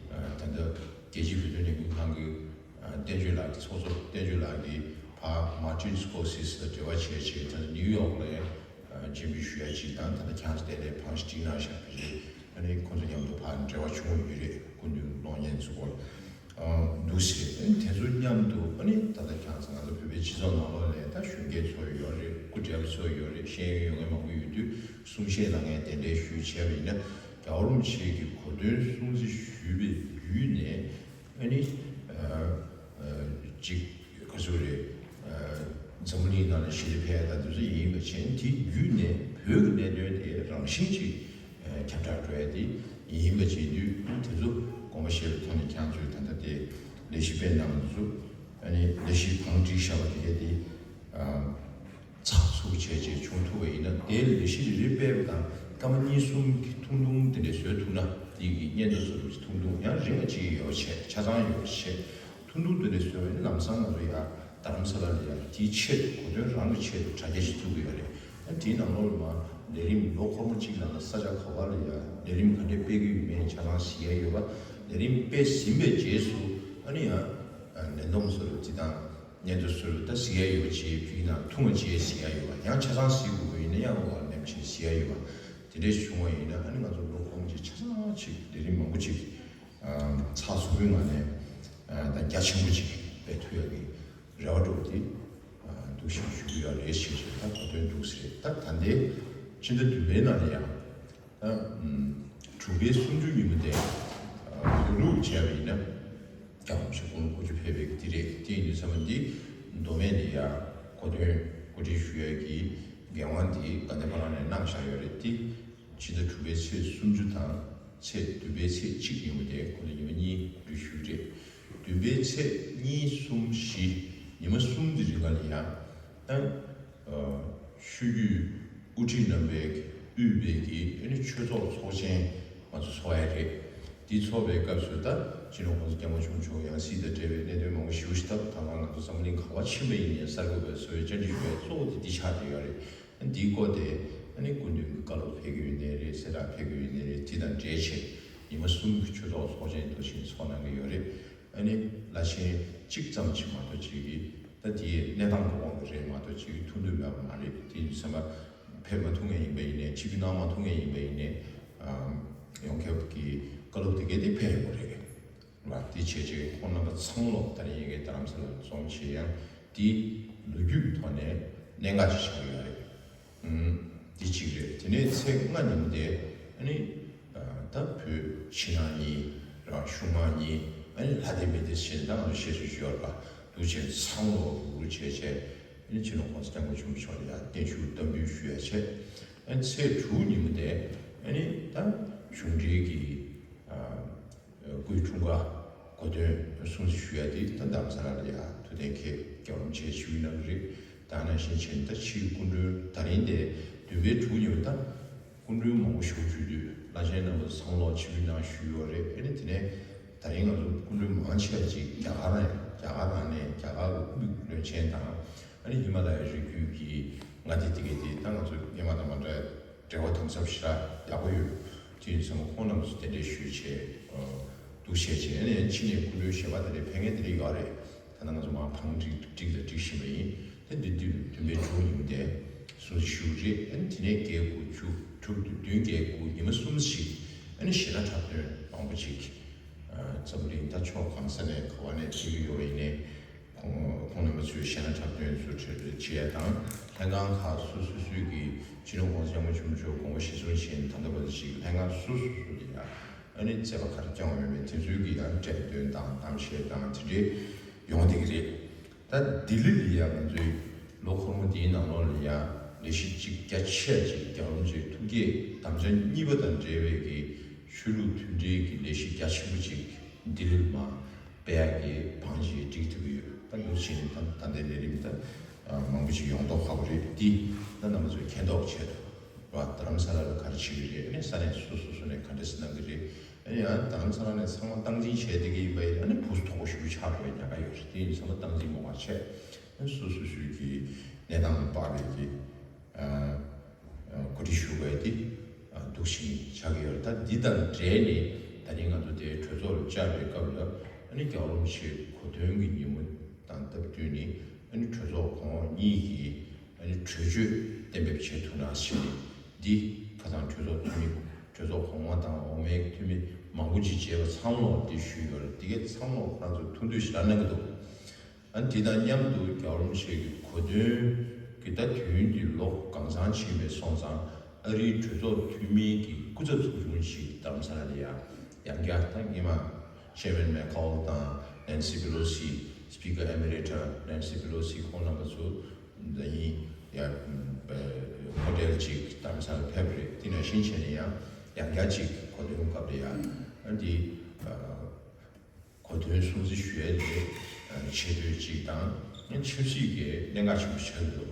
ད་ལྟ་རྒྱལ་སྤྱིའི་བོད་དོན་ལས་འགུལ་ཁང་གི་བསྟན་ཆོས་ལགས་ཀྱི་ཚོགས་གཙོ་བསྟན་ཆོས་ལགས་ཀྱིས་ཕར་Martin Scorsese དང་འབྲེལ་བ་བྱས་བྱས་ད་ནིའུ་ཡོག་ལ་མཇལ་འཕྲད་ཞུ་ཡ་ཅིག་དང་ད་ལྟ་ཁྱེད་རང་ཚོ་དེ་ལས་ཕར་ཞིག་བྲིས་གནང་ཤག་པ་རེད། ཨ་ནི་ཁོང་ཚོ་མཉམ་དུ་ཕར་འབྲེལ་བ་བྱུང་ཡོད་རེད། སྐུ་མདུན་གློག་བརྙན་ཚོ་སྐོར་འདུག་ཟེར། ཨ་ནི་དེ་ཚོ་མཉམ་དུ་ཨ་ནི་ད་ལྟ་ཁྱེད་རང་ཚོ་ང་ཚོ་བོད་པའི་སྤྱི་ཚོགས་ནང་ལོགས་ལ་ད་གཞོན་སྐྱེས་ཚོ་ཡོད་རེད། སྐུ་བགྲེས་པ་ཚོ་ཡོད་རེད། ཤེས་ཡོན་ཡོད་མཁན་མང་པོ་ཡོད་དུས་གསུང་བཤད་གནང་མཁན་དེ་འདྲས་ཞུས་བྱས་པ་ཡིན་ན་རྒྱལ་བ་རིན་པོ་ཆེ་གི་གོ་སྟོན་སྲུང་བརྩི་ཞུས་པའི་བརྒྱུད་ནས་ཨ་ནི། ཅིག་ག་ཚོད་རེད། འཛམ་བུ་གླིང་ནང་ལ་ཞི་བདེ་འཕེལ་ཡ་དང་དེ་ཚོ་ཡིན་པ་བྱས་དེའི་བརྒྱུད་ནས་བོད་ཀྱི་གནད་དོན་དེ་རང་བཞིན་གྱིས་ཁྱབ་བསྒྲགས་འགྲོ་ཡ་དེ་ཡིན་པ་བྱས་དུས་དེ་ཚོ་དགོངས་པ་བཞེས་པའི་ཐོག་ནས་ཁྱེད་ཚོས་ད་ལྟ་དེ་ལས་གཞི་སྤེལ་གནང་བ་དེ་ཚོ་ཨ་ནི་ལས་གཞི་བང་བསྒྲིགས་བཞག་པ་དེ་གས་དེ། ཚགས་ཚུད་བྱས་བྱས་བྱུང་ཐུབ་པ་ཡིན་ན་དེའི་ལས་གཞི་རེ་རེ་སྤེལ་བ་དང་སྐར་མ་གཉིས་གསུམ་གྱི་ཐུང་ཐུང་དེ་འདྲས་བཟོས་ཐུབ་ན་དེ་གི་སྙན་ཐོ་བཟོ་རུ་ཐུང་ཐུང་ཡང་རིང་བ་ཅིག་ཡོད་བྱས་ཆ་ཚང་ཡོད་བྱས་ཐུང་ཐུང་དེ་འདྲས་བཟོས་པ་ཡིན་ན་ལམ་སང་ང་ཚོ་ཡང་རྡ་རམ་ས་ལ་ལ་ཡང་དེའི་ཆེད་དུ་གོ་སྟོན་རང་གི་ཆེད་དུ་དྲ་རྒྱ་ཞིག་བཙུགས་ཀྱི་ཡོད་རེད། ཨ་དེའི་ནང་ལོགས་ལ་མ་ལས་རིམ་ལོ་འཁོར་མོ་གཅིག་ནང་ལ་ས་ཆ་ག་བ་ལ་ཡང་ལས་རིམ་ག་འདྲས་སྤེལ་གྱི་ཡོད་མེད་ཆ་ཚང་གཟིགས་ཡ་ཡོད་པ་ལས་རིམ་སྤེལ་ཟིན་པའི་རྗེས་སུ་ཨ་ནི་ཡང་ལས་བསྡོམས་བཟོ་རུ་དེ་དང་། སྙན་ཐོ་སུ་ལ་ད་གཟིགས་ཡ་ཡོད་པ་ཅིག་བྲིས་ན་ཐུང་བ་ཅིག་གཟིགས་ཡ་ཡོད་པ་ཡང་ཆ་ཚང་གཟིགས་དགོས་པ་ཡིན་ན་ཡང་ཨོ་ལ་ནེམ་ཅིག་གཟིགས་ཡ་ཡོད་པ་དེ་འདྲས་བྱུང་བ་ཡིན་ན་ཨ་ནི་ང་ཚོ་ལོ་གོང་ཅིག་ཆ་ཚང་ཅིག་ལས་རིམ་མང་པོ་ཅིག་ཚགས་ཚུད་པོའི་ངང་ནས་ད་རྒྱ་ཆེན་པོ་ཅིག་སྤེལ་ཐུབ་ཡ་གི་རེ་བ་འདྲ་བོ་དེ་འདུག་ཞིག་ཞུ་གི་ཡོད་རེད་ཞེས་བྱས་ད་གོ་དོན་འདུག་ཟེར། ད་ད་ལྟའི་ཕྱི་ཟླ་བདུན་པའི་ནང་ལ་ཡང་། ད་དྲུག་པའི་གསུམ་བཅུ་ཉིན་མོ་དེ་བོད་ལུགས་བྱས་པ་ཡིན་ན་རྒྱལ་བ་རིན་པོ་ཆེ་སྐུ་ལུས་སྐུ་ཕྱྭ་ཕེབས་པའི་དེ་རེད། དེ་ཡིན་དུས་ཚང་མ་འདི་མདོ་སྨད་ནས་ཡར་གོ་སྟོན་གོ་སྒྲིག་ཞུ་ཡས་ཀྱི་འགན་དབང་དེ་དགའ་ལྡན་ཕ་ལགས་ནས་གནང་བཞག་ཡོད་རེད། དེ་ཕྱི་ཟླ་དྲུག་པའི་ཚེས་སུམ་ཅུ་དང་ཚེས་བདུན་པའི་ཚེས་གཅིག་ཉིན་མོ་དེ་ཁོང་ཚོ་ཉི་མ་གཉིས་རེ་ཞུས་རེད། བདུན་པའི་ཚེས་གཉིས་གསུམ་བཞི་ཉི་མ་གསུམ་གྱི་རིང་ལ་ཡང་ད། ཆོས་བརྒྱུད་དབུ་ཁྲིད་རྣམ་པས་དབུས་པའི་གི་ཨ་ནི་ཆོས་ཚོགས་ཚོགས་ཆེན་ང་ཚོ་ཚོགས་ཡ་རེད། འདི་ཚོགས་པའི་སྐབས་སུ་ད་སྤྱི་ནོར་༸གོང་ས་༸སྐྱབས་མགོན་ཆེན་པོ་མཆོག་ཡང་སྲིད་དང་འབྲེལ་བའི་གནད་དོན་མང་པོ་ཞེ་པོ་ཞིག་ད་ད་ག་ང་ཚོ་འཛམ་གླིང་ག་པར་ཕྱིན་པ་ཡིན་ནའི་གསར་འགོད་པའི་བཟོ་བའི་བཅར་འདྲི་ཞུ་བའི་གཙོ་བོ་དེ་འདི་ཆགས་བསྡད་ཡོད་རེད། འདིའི་སྐོར་དེ་ཨ་ནི་སྐུ་མདུན་གྱི་བཀའ་སློབ་ཕེབས་ཀྱི་ཡོད་ནའི་རེད། གསལ་བསྒྲགས་ཕེབས་ཀྱི་ཡོད་ནའི་རེད། དེ་དང་འབྲེལ་བྱས་ཉི་མ་གསུམ་གྱི་ཆོས་ཚོགས་ཚོགས་ཆེན་དེ་བཞིན་ཚོགས་གནང་གི་ཡོད་རེད། ཨ་ནི་བླ་ཆེན་གཅིག་ཙམ་ཞིག་མ་གཏོགས་ཅིག་གིས་ད་དེའི་གནས་སྟངས་ཀྱི་དབང་གིས་རེད་མ་གཏོགས་ཅིག་ཐུགས་འདུན་མེད་པ་མ་རེད། དེ་ཡིན་དུས་ཙམ་པ་ཕེབས་མ་ཐུབ་མཁན་ཡིན་པ་ཡིན་ནའི་ཆིབས་བསྒྱུར་གནང་མ་ཐུབ་མཁན་ཡིན་པ་ཡིན་ནའི་ཡོངས་ཁྱབ་ཀྱི་བཀའ་སློབ་དེ་གས་དེ་ཕེབས་ཡོང་གི་རེད་ལ། དེ་བྱས་རྗེས་ཁོང་རྣམ་པ་ཚང་མ་ལོག་ད་རིང་ཡ་གི་རྡ་རམ་ས་ལ་འཛོམས་བྱས་ཡང་དེ་ལོ་རྒྱུས་ཀྱི་ཐོག་ནས་གནད་འགག་ཅིག་ཆགས་ཀྱི་ཡོད་རེད། འདི་གཅིག་རེད། དེ་ནས་ཚེས་ལྔ་ཉིན་དེ་ཨ་ནི་ད་བོད་ཕྱི་ནང་གཉིས་རང་གཞུང་མང་གཉིས་ཨ་ནི་ལྷ་སྡེ་མི་སྡེ་ཞེས་ད་ང་ཚོ་ཤེས་སུ་ཞུ་བར་པ་འདུག་ཅེས་ཚང་ལོ་རུ་བྱས་བྱས་ཨ་ནི་སྤྱི་ནོར་༸གོང་ས་༸སྐྱབས་མགོན་ཆེན་པོ་མཆོག་ལ་ཡང་བརྟན་བཞུགས་བསྟར་འབུལ་ཞུ་ཡ་བྱས། ཨ་ནི་ཚེས་དྲུག་ཉིན་དེ་ཨ་ནི་ད་ གཞུང་འབྲེལ་གྱི་ཨ་སྐུའི་འཁྲུངས་སྐར་གོ་སྟོན་སྲུང་བརྩི་ཞུ་ཡ་དེ་ད་རྡ་རམ་ས་ལ་ལ་ཡ་ཐུགས་གཏན་འཁེལ་རྒྱལ་བ་རིན་པོ་ཆེ་ཞུ་གནང་གི་རེད། ད་ནང་བཞིན་བྱས་ནས་ད་ཕྱིའི་སྐུ་མགྲོན་ད་རིང་དེ་བདུན་པའི་དྲུག་ཉིན་ད་སྐུ་མགྲོན་མང་པོ་ཞིག་བརྒྱུད་དུས་བླ་ཆེན་རྣམ་པ་ཚང་ལོག་ཆིབས་བསྒྱུར་གནང་ཞུས་ཡོད་རེད། ཨ་ནི་དེ་ནས་ད་རིང་ང་ཚོ་སྐུ་མགྲོན་མང་ཆེ་བ་ཅིག་རྒྱ་གར་ནས་རྒྱ་གར་རང་ནས་རྒྱ་གར་གྱི་དབུས་བློན་ཆེན་དང་ཨ་ནི་ཧི་མ་ལ་ཡའི་རི་རྒྱུད་ཀྱི་མངའ་སྡེ་དེ་གའི་དེ་ད་ང་ཚོ་སྔོན་མ་དང་མ་འདྲ་བའི་འབྲེལ་བ་དམ་ཟབ་ཞེ་དྲག་ཡག་པོ་ཡོད། དེ་ཡིན་ཙང་ཁོང་རྣམས་སུ་གདན་འདྲེན་ཞུས་བྱས་འདུག་བྱས་བྱས་ཨ་ནི་ཕྱི་ནས་སྐུ་མགྲོན་གཞན་པ་དེ་འདྲའི་ཕེབས་མཁན་དེ་འདྲ་ཡོད་རེད། ད་ནང་ང་ཚོ་མར་བང་སྒྲིག་སྒྲིག་དང་སྒྲིག་བཞིན་པ་ཡིན། དེ་འདི་དུས་བདུན་པའི་དྲུག་ཉིན་དེ་སྲུང་བརྩི་ཞུ་གི་རེད། ཨ་ནི་དེ་ནས་བརྒྱད་དགུ་བཅུ་དྲུག་བདུན་བརྒྱད་དགུ་ཉི་མ་གསུམ་ཞིག་ཨ་ནི་གཞས་སྣ་འཁྲབ་སྟོན་མང་པོ་ཅིག་འཛམ་གླིང་ད་ཕྱོགས་གང་ས་ནས་ག་བ་ནས་ཕེབས་ཀྱི་ཡོད་པ་ཡིན་ནའི། ཁོང་ཁོང་རྣམ་པ་ཚོས་གཞས་སྣ་འཁྲབ་སྟོན་ཚུལ་ཁྲིད་བྱེད་ཡ་དང་། ལྷན་ཁང་ཁག་སོ་སོ་སོའི་གི་སྤྱི་ནོར་༸གོང་ས་༸སྐྱབས་མགོན་ཆེན་པོ་མཆོག་དགོངས་པ་གཞིར་བཟུང་བྱས་ནས་ད་ལྟ་བར་དུ་ཅིག་ལྷན་ཁང་སོ་སོ་སོ་ལ་ཡ་ཨ་ནི་མཛད་པ་ག་རེ་བསྐྱངས་ཡོད་མེད་དེ་ཚོའི་གི་ཡང་འགྲེམས་སྟོན་དང་གཏམ་བཤད་དང་དེ་འདྲའི་ཡོང་བསྡད་ཀྱི་རེད། ད་ལྡི་ལི་ལ་ཡ་ང་ཚོའི་ལོ་འཁོར་མོ་འདིའི་ནང་ལོགས་ལ་ཡ་ལས་གཞི་གཅིག་རྒྱ་ཆེ་ཅིག་རྒྱལ་བ་རིན་པོ་ཆེའི་ཐུགས་བསྐྱེད་དམ་བཅའ་གཉིས་པ་དང་འབྲེལ་བའི་གི་ཆོས་ལུགས་མཐུན་འབྲེལ་གྱི་ལས་གཞི་རྒྱ་ཆེན་པོ་ཅིག་ལྡི་ལིར་མ་སྤེལ་ཡག་གི་བང་ཅིག་སྒྲིག་ཐུབ་ཀྱི་ཡོད། ད་འདུག་བྱས་ནས་ད་ད་ལྟའི་ལས་རིམ་ད་མང་པོ་ཅིག་ཡོང་མདོག་ཁ་པོ་རེད། འདི་ད་རྣམ་པ་ཚོས་མཁྱེན་རྟོགས་བྱས་ཐུབ་པ། རྡ་རམ་ས་ལ་ལ་ག་རེ་བྱེད་ཀྱི་རེད། ཨ་ནི་ས་གནས་སོ་སོ་སོ་ནས་ག་འདྲས་གནང་གི་རེད། ཨ་ནི་ཡང་རྡ་རམ་ས་ལ་ནས་ཚང་མ་སྟངས་འཛིན་བྱས་བསྡད་ཀྱི་ཡིན་པ་ཡིན་ན་ཨ་ནི་ཕུགས་སུ་དོགས་པ་ཞེ་པོ་ཆགས་འགྲོ་བའི་ཉེན་ཁ་ཡོད་རེད། དེ་ཡིན་ཚང་མ་སྟངས་འཛིན་མོ་བ་བྱས་ཨ་ནི་སོ་སོ་སོའི་གི་གནས་སྟངས་དཔག་པའི་གི་གོ་སྒྲིག་ཞུ་དགོས་ཏེ་འདུག་བཞིན་ཆགས་ཀྱི་ཡོད་རེད། ད་འདི་དང་འབྲེལ་ནས་ད་ནི་ང་ཚོ་དེ་གྲོས་ཚོགས་ལ་བཅར་བའི་སྐབས་ལ་ཨ་ནི་རྒྱལ་བ་རིན་པོ་ཆེའི་གོ་སྟོན་གྱི་ཉིན་མོ་དང་སྟབས་བསྟུན་ནས་ཨ་ནི་གྲོས་ཚོགས་གོང་འོག་གཉིས་ཀྱིས་ཨ་ནི་གྲོས་ཆོད་གཏན་འབེབས་བྱེད་ཐུབ་ན་ཞེས་ནས་འདི་ཁ་སང་གྲོས་ཚོགས་འཐུས་མི་གྲོས་ཚོགས་གོང་མ་དང་འོག་མའི་འཐུས་མི་མང་པོ་ཅིག་བྱས་པ་ཚང་མ་ལ་འདི་ཞུས་ཡོད་རེད། འདི་གའི་ཚང་མ་ཁོ་རང་ཚོ་ཐུགས་འདོད་ཞེ་དྲག་གནང་གི་འདུག་ཨ་ནི་དེ་དང་མཉམ་དུ་རྒྱལ་བ་རིན་པོ་ཆེ་གི་གོ་སྟོན་གྱི་ད་དུས་ཡུན་འདི་ལོ་གང་འཚམ་ཕྱིན་པའི་སོང་ཙང་ཨ་རིའི་གྲོས་ཚོགས་འཐུས་མིའི་གི་སྐུ་ཚབ་ཚོགས་ཆུང་ཞིག་རྡ་རམ་ས་ལ་ལ་ཡ་ཡང་བསྐྱར་ད་སྔོན་མ་Chairman McCaul དང་Nancy Pelosi, Speaker Emerita Nancy Pelosi ཁོང་རྣམ་པ་ཚོ་ད་ཡིན་ཡ་ཧོ་ཊེལ་ཅིག་རྡ་རམ་ས་ལ་ཕེབས་རེད། དེ་ནང་བཞིན་བྱས་ནས་ཡང་ཡང་བསྐྱར་ཅིག་གོ་སྟོན་སྐབས་ལ་ཡ་ཨ་འདི། གོ་སྟོན་སྲུང་བརྩི་ཞུ་ཡས་དེ་ཆེ་བསྟོད་ཅིག་དང་ཆབ་སྲིད་ཀྱི་གནད་འགག་ཆེན་པོ་ཆགས་ཀྱི་འདུག་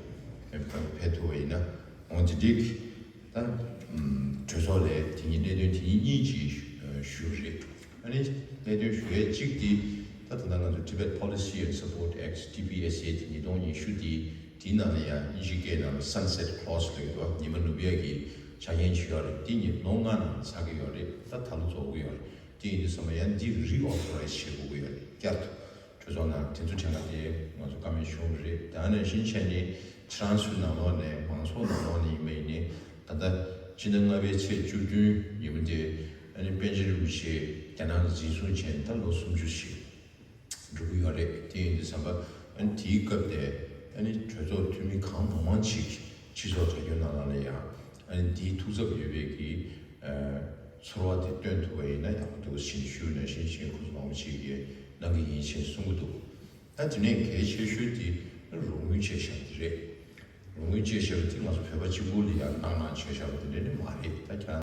ཕེབས་ཐུབ་པ་ཡིན་ན་འོང་དེ་འགྲིག་ད་གྲོས་ཚོགས་ལས་དེ་ཉིད་གནད་དོན་དེ་ཉིད་གཉིས་ཀྱིས་ཞུ་རེད། ཨ་ནི་གནད་དོན་ཞུ་ཡས་གཅིག་དེ་ད་ད་ལྟ་ང་ཚོ་Tibet Policy and Support Act T P S A དེ་ཉིས་སྟོང་ཉི་ཤུ་དེ་དེའི་ནང་ལ་ཡང་ཨིན་ཇི་སྐད་ནང་ལ་Sunset Clause ལབ་ཀྱི་འདུག་ཉི་མ་ནུབ་ཡས་ཀྱི་ཆ་རྐྱེན་ཅིག་ཡོད་རེད། དེ་ཉིད་ལོ་ལྔ་ནང་ཚར་གྱི་ཡོད་རེད། ད་ད་ལོ་རྫོགས་ཀྱི་ཡོད་རེད། དེ་ཡིན་དུས་ཙམ་པ་ཡང་འདི་རི་ཨོ་ཐོ་རའི་ཛི་བྱེད་དགོས་ཀྱི་ཡོད་རེད། བསྐྱར་དུ་གྲོས་ཚོགས་ནང་དེ་ཚོ་དྲན་པ་དེ་ང་ཚོ་བཀའ་མོལ་བྱུང་བ་རེད། ད་ནང་བཞིན་བྱས་ནས་ཕྱི་རང་སུའི་ནང་ལོགས་ནས་མང་ཚོགས་ནང་ལོགས་ནས་ཡིན་པ་ཡིན་ནའི་ད་ལྟ་སྤྱི་ཟླ་ལྔ་པའི་ཚེས་བཅུ་བདུན་ཉིན་མོ་དེ་ཨ་ནི་པཎ་ཆེན་རིན་པོ་ཆེ་རྒྱ་ནག་ལ་འཛིན་བཟུང་བྱས་ནས་ད་ལོ་སུམ་ཅུ་ཞིག་འགྲོ་གི་ཡོད་རེད། དེ་ཡིན་དུས་ཙམ་པ་ཨ་ནི་དེའི་སྐབས་དེ་ཨ་ནི་གྲོས་ཚོགས་འཐུས་མི་གང་མང་མང་ཅིག་སྤྱི་ཚོགས་དྲ་རྒྱ་ནང་ལོགས་ལ་ཡང་ཨ་ནི་དེའི་ཐུགས་འཚབ་ཡོད་པའི་གི་ཚོར་བ་དེ་སྟོན་ཐུབ་པ་ཡིན་ན་ཡག་པོ་འདུག་ཞེས་ཞུས་ནས་ཤིང་ཤིང་ཁོ་ཚོ་མང་པོ་ཅིག་གིས་གནང་གི་ཡིན་ཞེས་གསུང་གི་འདུག་ད་དེ་ནས་གལ་ཆེ་ཤོས་དེ་རོགས་དངུལ་བཅད་བཞག་དེ་རེད། རོགས་དངུལ་བཅད་བཞག་པ་དེ་ང་ཚོ་བོད་པ་གཅིག་པུ་ལ་ཡང་གནང་གནང་བྱས་བཞག་པ་དེ་འདྲ་ནི་མ་རེད། ད་ཁྱེད་